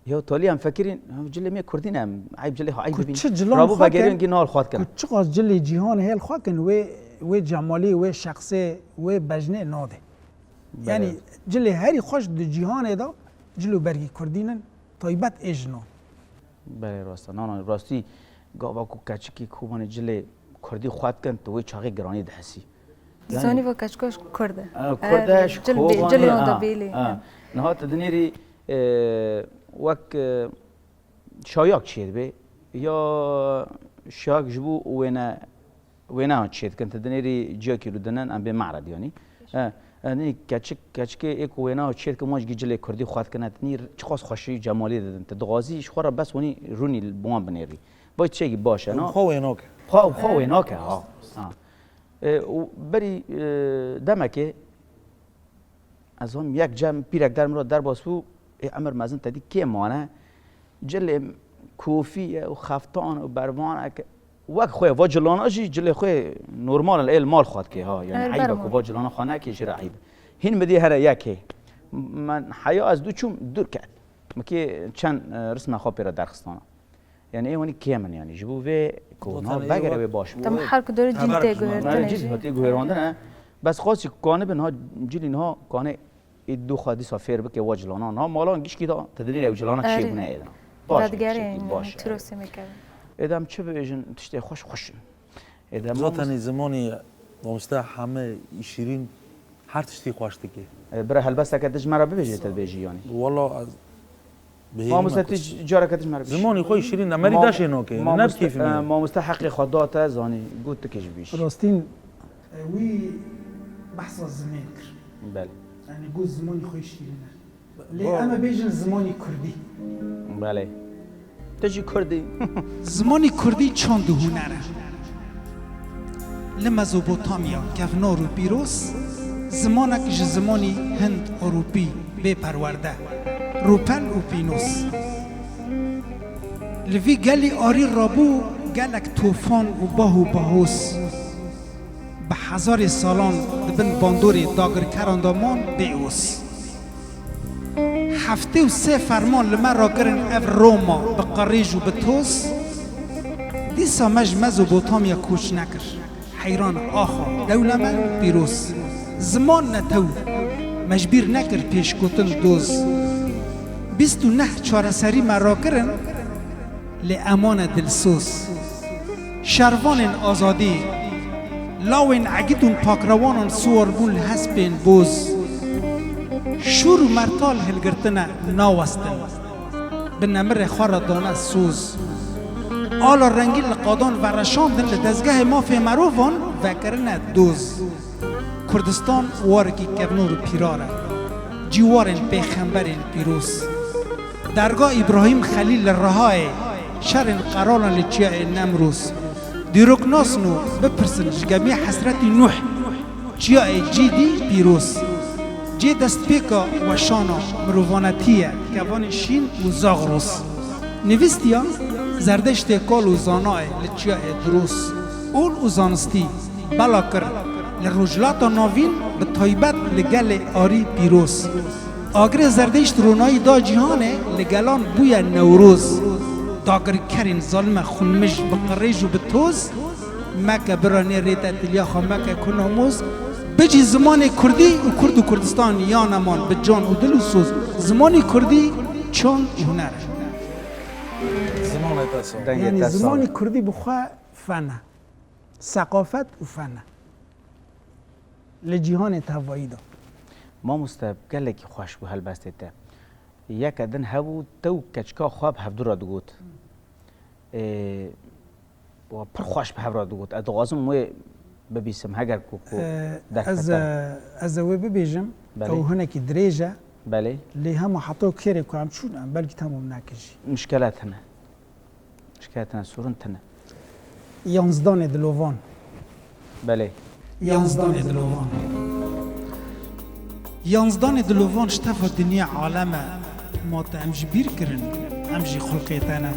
Ya talî em fekirîn, ha, cilê me kurdî ne, em eyb cilê xwe eyb Ku dibîn. Çi cilan Rabû xwe vegerîn kin, ki nal xwe dikin. Ku çiqas cilê cîhanê hêl xwe kin, wê, wê cemalî, wê şexsê, wê bejnê nade. Belê. Yanî cilê herî xweş di cîhanê de cil û bergî kurdî nin, taybet ê jinan. Belê, rast e. Na, na, rastî gava ku keçikî Kobanê cilê kurdî xwe dikin, tu wê çaxê giranî dihesî. Dizanî va keçika ji kurd e. E, kurd e, ji Kobanê, cilê wan de bêlê. Niha tu dinêrî, e, wek, e, şayak çêdibe ya şayak ji bo wêne Wêneyan çêdikin, tu dinêrî ciyakî li dinin, em bê me'red yanî. E, e, nî keçik, keçikê ê ku wêneya çêdikin, wan jî cilê kurdî xwe dikine, tu nî çiqas xweşî cemalî didin. Tu dixwazî ji xwe re bes wanî rûnî bi wan binêrî. Vay tiştekî baş e, na? Xwe wênake. Xwe, xwe wênake, ha. Ha. E, û berî, e, demekê, Ez zanim yek cem pîrek der min re derbas bû, ê emir mezin te dî kê mane? Cilê kofî ye û xeftan û bervanek. Wek xwe va cilana jî cilê xwe normal e, ê li mal xwe dike ha. Yani Her eyb e bervan. Ku va cilana xwe neke jê re eyb e. Hîn min dî here yekê. Men heya ez dû çûm dûr ket. Min kê çend, e, risme xwe pê re derxistana. Yani ê wanî kêm in yani. Ji bo vê ku Zaten niha ê begere wek wê baş bû. Tam her ku dore cîl tê guhertine. Cîl tê guherandine. Bes xwest jî ku kanibin ha cilî niha kanê ê du xwe dîsa fêr bike wa cilana. Niha malan gişkî da te dinê ew cilana çêbûne êdin. Baş e, tiştekî baş e. Êdem çi bibêjin, tiştê xweş xweş in. Êdem Zaten ê zimanî, mamoste, heme şîrîn, her tiştî xweş dike. E, bira helbesteke tu ji me re bibêjî, te dibêjî yanî. Wala ez Mamoste, tu careke tu ji me re bişî. Zimanî xwe şirîn e, merî deşê nake, ne bi kêfî me. Mamoste heqê xwe da te, zanî, got tu kê ji bîş. Rastîn, e, wî behsa zimên kir. Belê. Yani got zimanî xwe şirîn e. Lê em ê bêjin zimanî kurdî. Belê. Tu jî kurd î. Zimanî kurdî çand û huner e. Li Mezopotamya kevnar û pîroz, zimanek ji zimanî Hind Ewropî bê perwerde, rûpel û pînoz. Li vî gelî arî rabû gelek tofan û bah û bahoz. Bi hezarê salan di bin bandorê dagirkeran de man bê oz. Heftê û sê ferman li me rakirin ev Roma bi qerêj û bi toz. Dîsa me ji Mezopotamya koç nekir. Heyran axa dewlemend pîroz. Ziman netew me ji bîr nekir pêşgotin doz. Bîst û neh çareserî me rakirin, lê emane dilsoz. Şervanên azadî, lawên egîd û pakrewanan siwar bûn li hespên boz. Şûr û mertal hilgirtine nawestin. Bi nemirê xwe re dane soz. Ala rengîn li qadan vereşandin, li dezgehê mafê merovan vekirine doz. Kurdistan warekî kevnar û pîrar e. Cîwarên pêxemberên pîroz. Derga Îbrahîm Xelîl li Rihayê, şerên qeralan li çiyayê Nemrûz. Dîroknasno bipirsin ji gemiya hesretî Nûh, çiyayê cî dî pîroz. Cê destpêka weşana mirovanetî ye, kevanê şîn û zax roz. Nivîstiya Zerdeştê kal û zanayê li çiyayê Diroz. Ol û zanistî bela kir li Rojhilata Navîn, bi taybet li gelê arî pîroz. Agirê Zerdeşt ronayî da cîhanê, li gelan bûye Newroz. Dagirkerên zalime xunmij bi qirêj û bi toz, meke bira nê rê te tiliya xwe meke kunamoz. Bicî zimanê kurdî û kurd û Kurdistan ya neman bi can û dil û soz. Zimanê kurdî çand û huner e. Zimanê te sağ. Dengê Yanî te sağ. Zimanê kurdî bi xwe fen e. Seqafet û fen e. Li cîhanê tevayî de. Mamoste, gelekî xweş bû helbestê te. Yeke din hebû, tew keçika xwe bi hevdû re digot. Ê, wa pir xweş bi hev re digot. Ez dixwazim wê bibîsim, heger ku, ku Ee, derkete. Ez, e, ez ê wê bibêjim. Belê. Ew hinekî dirêj e. Belê. Lê hema heta kêrê ku em çûn, em belkî temam nekin jî. Mişkele tune. Şikayetine sorun tine. Yanzdanê dilovan. Belê. Yanzdanê dilovan. Yanzdanê dilovan ji tefa dinya alem e. Ma te em ji bîr kirin, em jî xulqê te ne.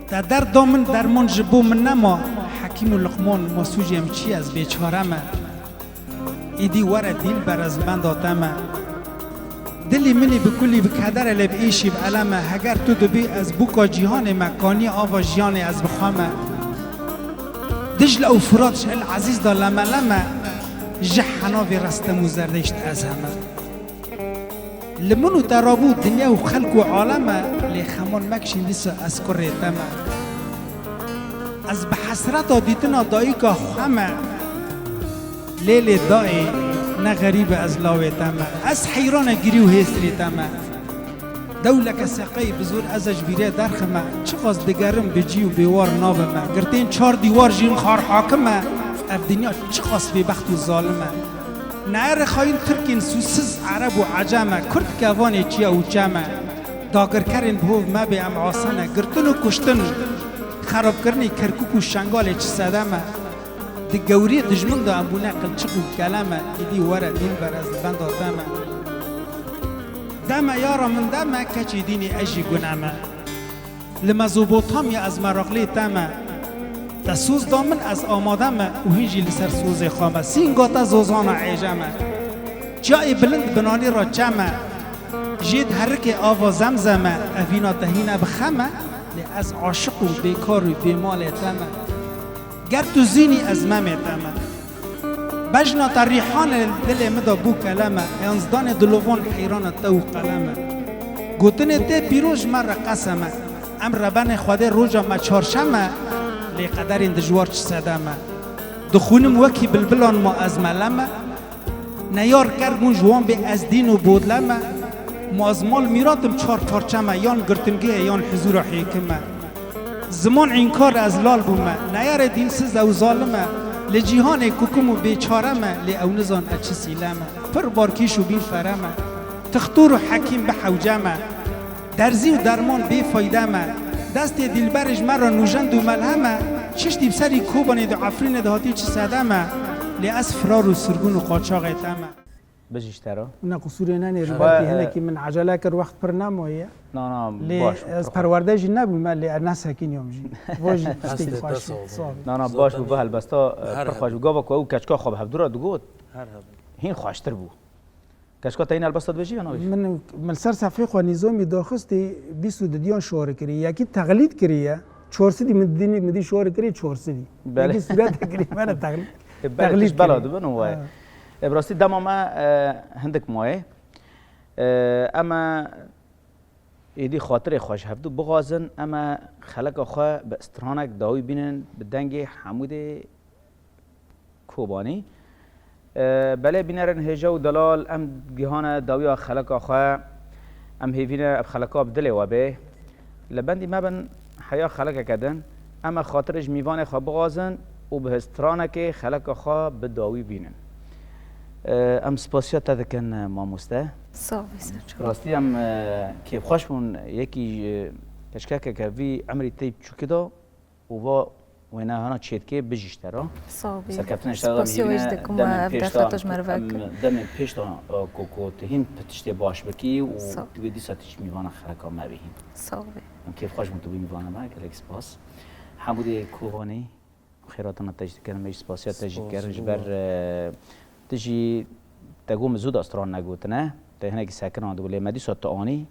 Te derd da min, derman ji bo min nema. Hekîm û Luqman, ma sûcê em çi ye, ez bêçare me. Îdî were dîlber, ez li benda te me. Dilî min î bi kulî bi keder e, lê bi îşî bi elem e. Heger tu dibî ez bûka cîhanê me, kanî ava jiyanê ez bi xwe me. Dicle û Furat ji El Ezîz de lemelem e. Ji henavê Restem û Zerdeşt ez heme. Li min û te rabû dinya û xelk û alem e, lê xeman mekişîn dîsa ez kurê te me. Ez bi hesreta dîtina dayika xwe me, lê lê dayê ne xerîb e ez lawê te me. Ez heyrane girî û hêsrê te me. Dewleke seqeyî bi zor ez e ji bîrê derxime, çiqas digerim bi cî û bêwar nabime. Girtên çar dîwar jîn xar hakim e, ev dinya çiqas bêbext û zalim e. Neyarê xayîn Tirkên sûsiz, Ereb û Ecem e, Kurd kevanê çiya û çem e. Dagirkerên bi hov me bê em asene, girtin û kuştin, xerabkirinê Kerkûk û Şengalê çi sedem e. Di gewriyê dijmin de em bûne qilçiq û kelem e, îdî were dîlber ez li benda te me. Deme yara min deme, keçê dînê ez jî gune me. Li Mezopotamya ez meraqlê te me. Te soz da min ez amade me û hîn jî li ser sozê xwe me. Sînga te zozana êje me. Çiyayê bilind binanî re çem e. Jê diherikê ava zemzem e. Evîna te hîne bi xem e. Lê ez aşiq û bêkar û bêmalê te me. Ger tu zînî ez memê te me. Bejna te rîhanê dilê min de bû kelem e, yanzdanê dilovan heyrana te û qelem e. Gotinê tê pîroz ji me re qesem e. Em rebenê Xwedê roja me çarşem e, lê qederên dijwar çi sedem e. Dixwînim wekî bilbilan ma ez melem e. Neyar ker bûn ji wan bê ez dîn û bodlem e. Ma ez mal mîratim çar parçe me, yan girtingê ye, yan hizûra hêkim e. Ziman înkar ez lal bûme, neyarê dînsiz ew zalim e, li cîhanê kukim û bêçare me, lê ew nizan ez çi sîle me. Pir barkîş û bîn fere me. Tixtûr û hekîm bi hewce me, derzî û derman bê fayde me, destê dîlberê ji me re nûjend û melhem e, çiştî bi serî Kobanê de Efrînê de hatî çi sede me, lê ez firar û sirgûn û qaçaxê te me. Bijî ji te re. Wina qisûrê nenêrin, Ji belkî xwe, hinekî min ecele kir, wext pir nemaye. Na, na, Lê baş bû, ez pir xweş. perwerde jî nebûme, lê ez nesekiniyam jî. Va jî tiştekî Hestê xweş te sağ bû. ol. Sağ ol. Na, na, baş bû, Zaten bi helbesta, e, her pir xweş hebû. Gava ku ew keçka xwe bi hevdû re digot, Her hebû. hîn xweştir bû. Keçka te yîn helbesta dibêjî ya nabêjî? Min, min li ser sefhê xwe nîzamî daxistî bîst û du diyan şori kirî. Yekî teqlîd kiriye. Çor sidî min dînî, min dî şori kirî çor sidî. Belê. Yekî sûrete kirî, me ne teqlîd. E, belê teqlîd tişt bela kirî. dibin û wayê. Ha. E, bi rastî dema me, e, hindik mayê. E, em ê êdî xatirê xwe ji hevdû bixwazin, em ê xeleka xwe bi stranek dawî bînin, bi dengê Hemûdê Kobanî. E, belê bînerên hêja û delal, em gihane dawiya xeleka xwe, em hêvî ne ev xeleka bi dilê we bê. Li bendî mebin, heya xelekeke din, em ê xatirê ji mîvanê xwe bixwazin û bi stranekê xeleka xwe bi dawî bînin. E, em spasiya te dikin, mamoste. Sağ ol, ser çav. Rastî em, e, kêfxweş bûn, yekî ji keçkekeke vî emrî tey biçûkî de û va wêne hana çêdikê bijî ji te re. Sağ ol. Serkeftinê ji te re Spasiya wê jî dikim, demên ev pêş de, derfeta ji me re em vekir. demên pêş de, e, ku, ku tu hîn tiştê baş bikî û Sağ ol. tu bê dîsa tu ji mîvana xeleka me bî hîn. Sağ ol. Em kêfxweş bûn tu bî mîvana me, gelek spas. Hemûdê Kobanî, xêratina te jî dikin, me jî spasiya te jî Spas dikin ji bo ber, e, tu jî te got min zû de stran negotine, te hinekî sekinandibû, lê me dîsa tu anî.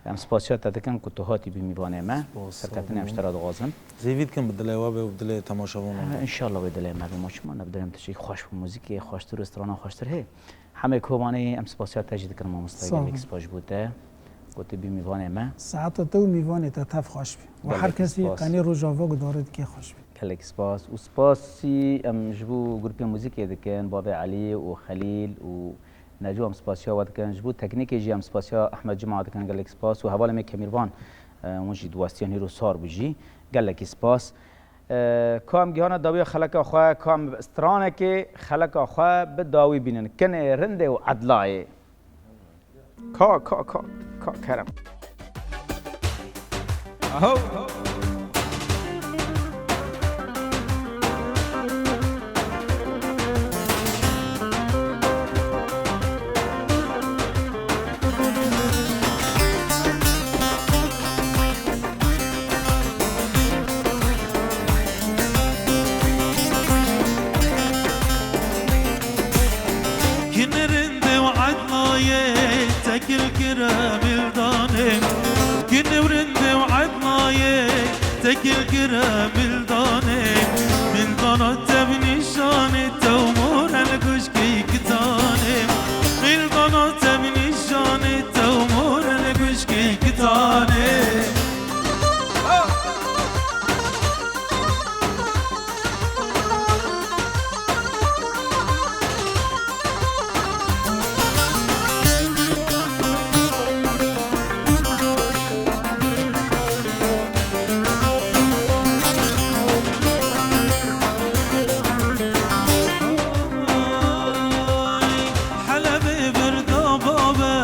Em spasiya te dikin ku tu hatî bî mîvanê me. Spas, Serkeftinê em sağ ji te re dixwazin. Zêvî dikin bi dilê we be û bi dilê temaşevanan be. E, înşallah wê dilê me be, ma çima ne, bi dilê em tiştê xweş bû, muzîkê xweştir û strana xweştir hê. Hemê Kobanê em spasiya te jî dikin mamoste, Sağ ol. gelek spas ji bo te. Ku tu bî mîvanê me. Saeta te û mîvanê te tev xweş bî. Û Gelek her kesî spas. qenî Rojava gudarê dikê xweş bî. Gelek spas. Û spasî em ji bo grûpê muzîkê dikin, Bavê Elî û Xelîl û Neco em spasiya we dikin. Ji bo teknîkê jî em spasiya Ehmed Cuma dikin, gelek spas. Û hevalê me Kemîrvan, e, hûn jî di westiyan hîro sar bû jî. Gelekî spas. E, ka em gihana dawiya xeleka xwe, ka em stranekê xeleka xwe bi dawî bînin. Kinê rindê û edlayê. Ka, ka, ka, ka kerem. Aho. Kinê rindê û edlayê, tekil kire mildanê. Kinê rindê û edlayê, tekil kire mildanê. Mildana te bi nîşanê te û more li guşkê kitanê. Mildana te bi nîşanê te û more li guşkê kitanê. Helebê bir dava be,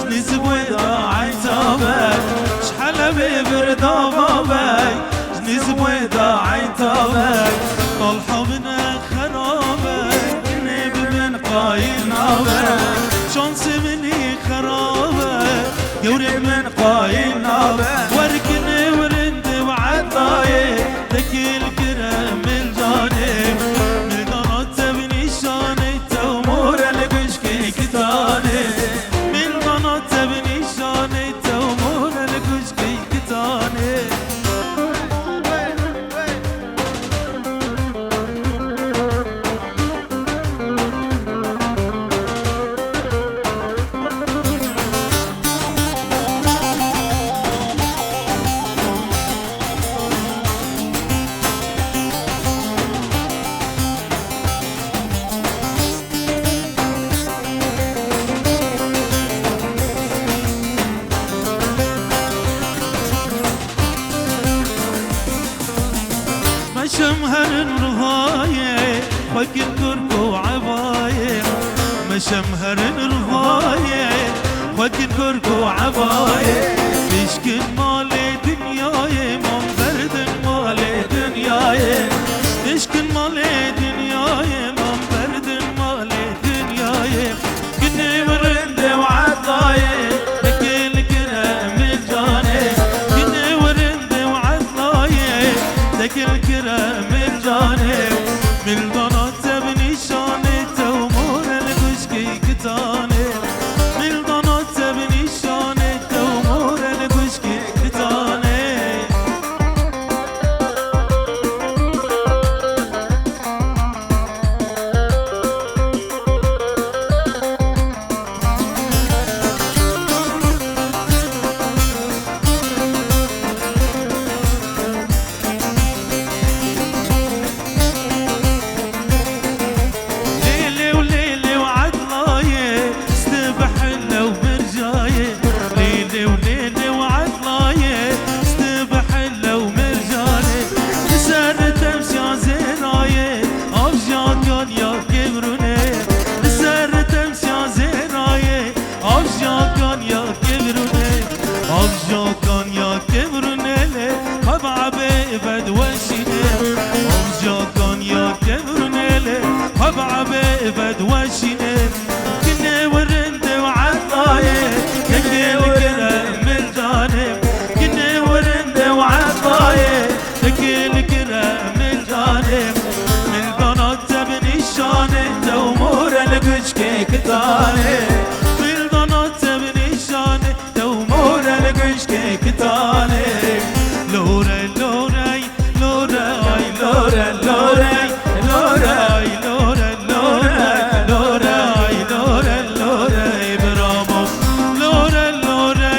ji Nîzibûyê de eyta be. Ji Helebê bir dava be, ji Nîzibûyê de eyta be. Talha bine xerabe, kinê bi min qayîl nabe. Şansê min î xerabe, gewrê min qayîl nabe. Werkinê wirindê û edlayê, tekîl kire mildanê. Mildana te bi nîşanê te û more li guşkê kitanê. Mildana te bi nîşanê te û more li guşkê kitanê. Meşem herin ruhayê, xwe kir kurk û ebayê. Meşem herin ruhayê, Wekin kurk û ebayê, pişkin malê dinyayê, mam berdin malê dinyayê. Pişkin malê dinyayê, mam berdin malê dinyayê. Ginê wirinde û etlayê, tekil kire min canê. Ginê wirinde û etlayê, tekil kire min canê. Mildana te bi nîşanê te û more li guşkê kitanê. Mildana te bi nîşanê te û more li guşkê kitanê. Lêlê û lêlê û etlayê, stibihile û mircayê. Lêlê û lêlê û etlayê, stibihile û mircayê. Li ser temsya zêrayê, avja kanya kevrûnê. Li ser temsya zêrayê, avja kanya kevrûnê. Avja kanya kevrûnê lê, xwe bi ebê vedweşînê. Avja kanya kevrûnê lê, xwe bi ebê vedweşînê. Ginê wirinde û etlayê, yekê li kire mildanê. Ginê wirinde û etlayê, yekê li kire mildanê. Mildana te bi nîşanê te û more li guşkê kitanê. Mildana te bi nîşanê te û more li guşkê kitanê. Lore, lore, lore, ay, lore, lore, lore, ay, lore, lore, lore, ay, lore, lore, bravo. Lore, lore,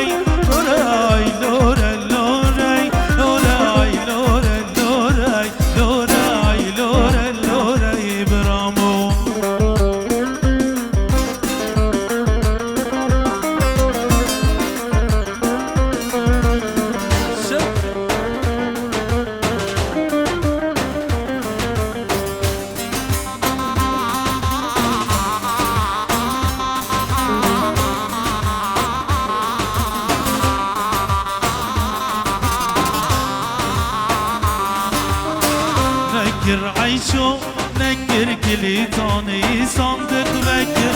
lore, ay, lore, lore, lore, ay, lore, lore, ay, lore, ay, lore, lore, bravo. Nekir eyşo, nekir kilîtanî sandiq vekir.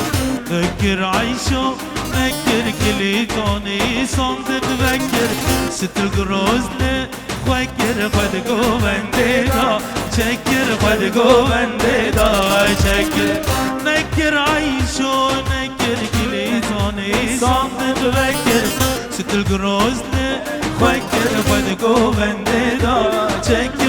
Nekir eyşo, nekir kilîtanî sandiq vekir. Sitil grozne, xwe kir xwe di govendê da, çekir xwe di govendê da, çekir. Nekir eyşo, nekir kilîtanî sandiq vekir. Sitil grozne, xwe kir xwe di govendê da, çekir.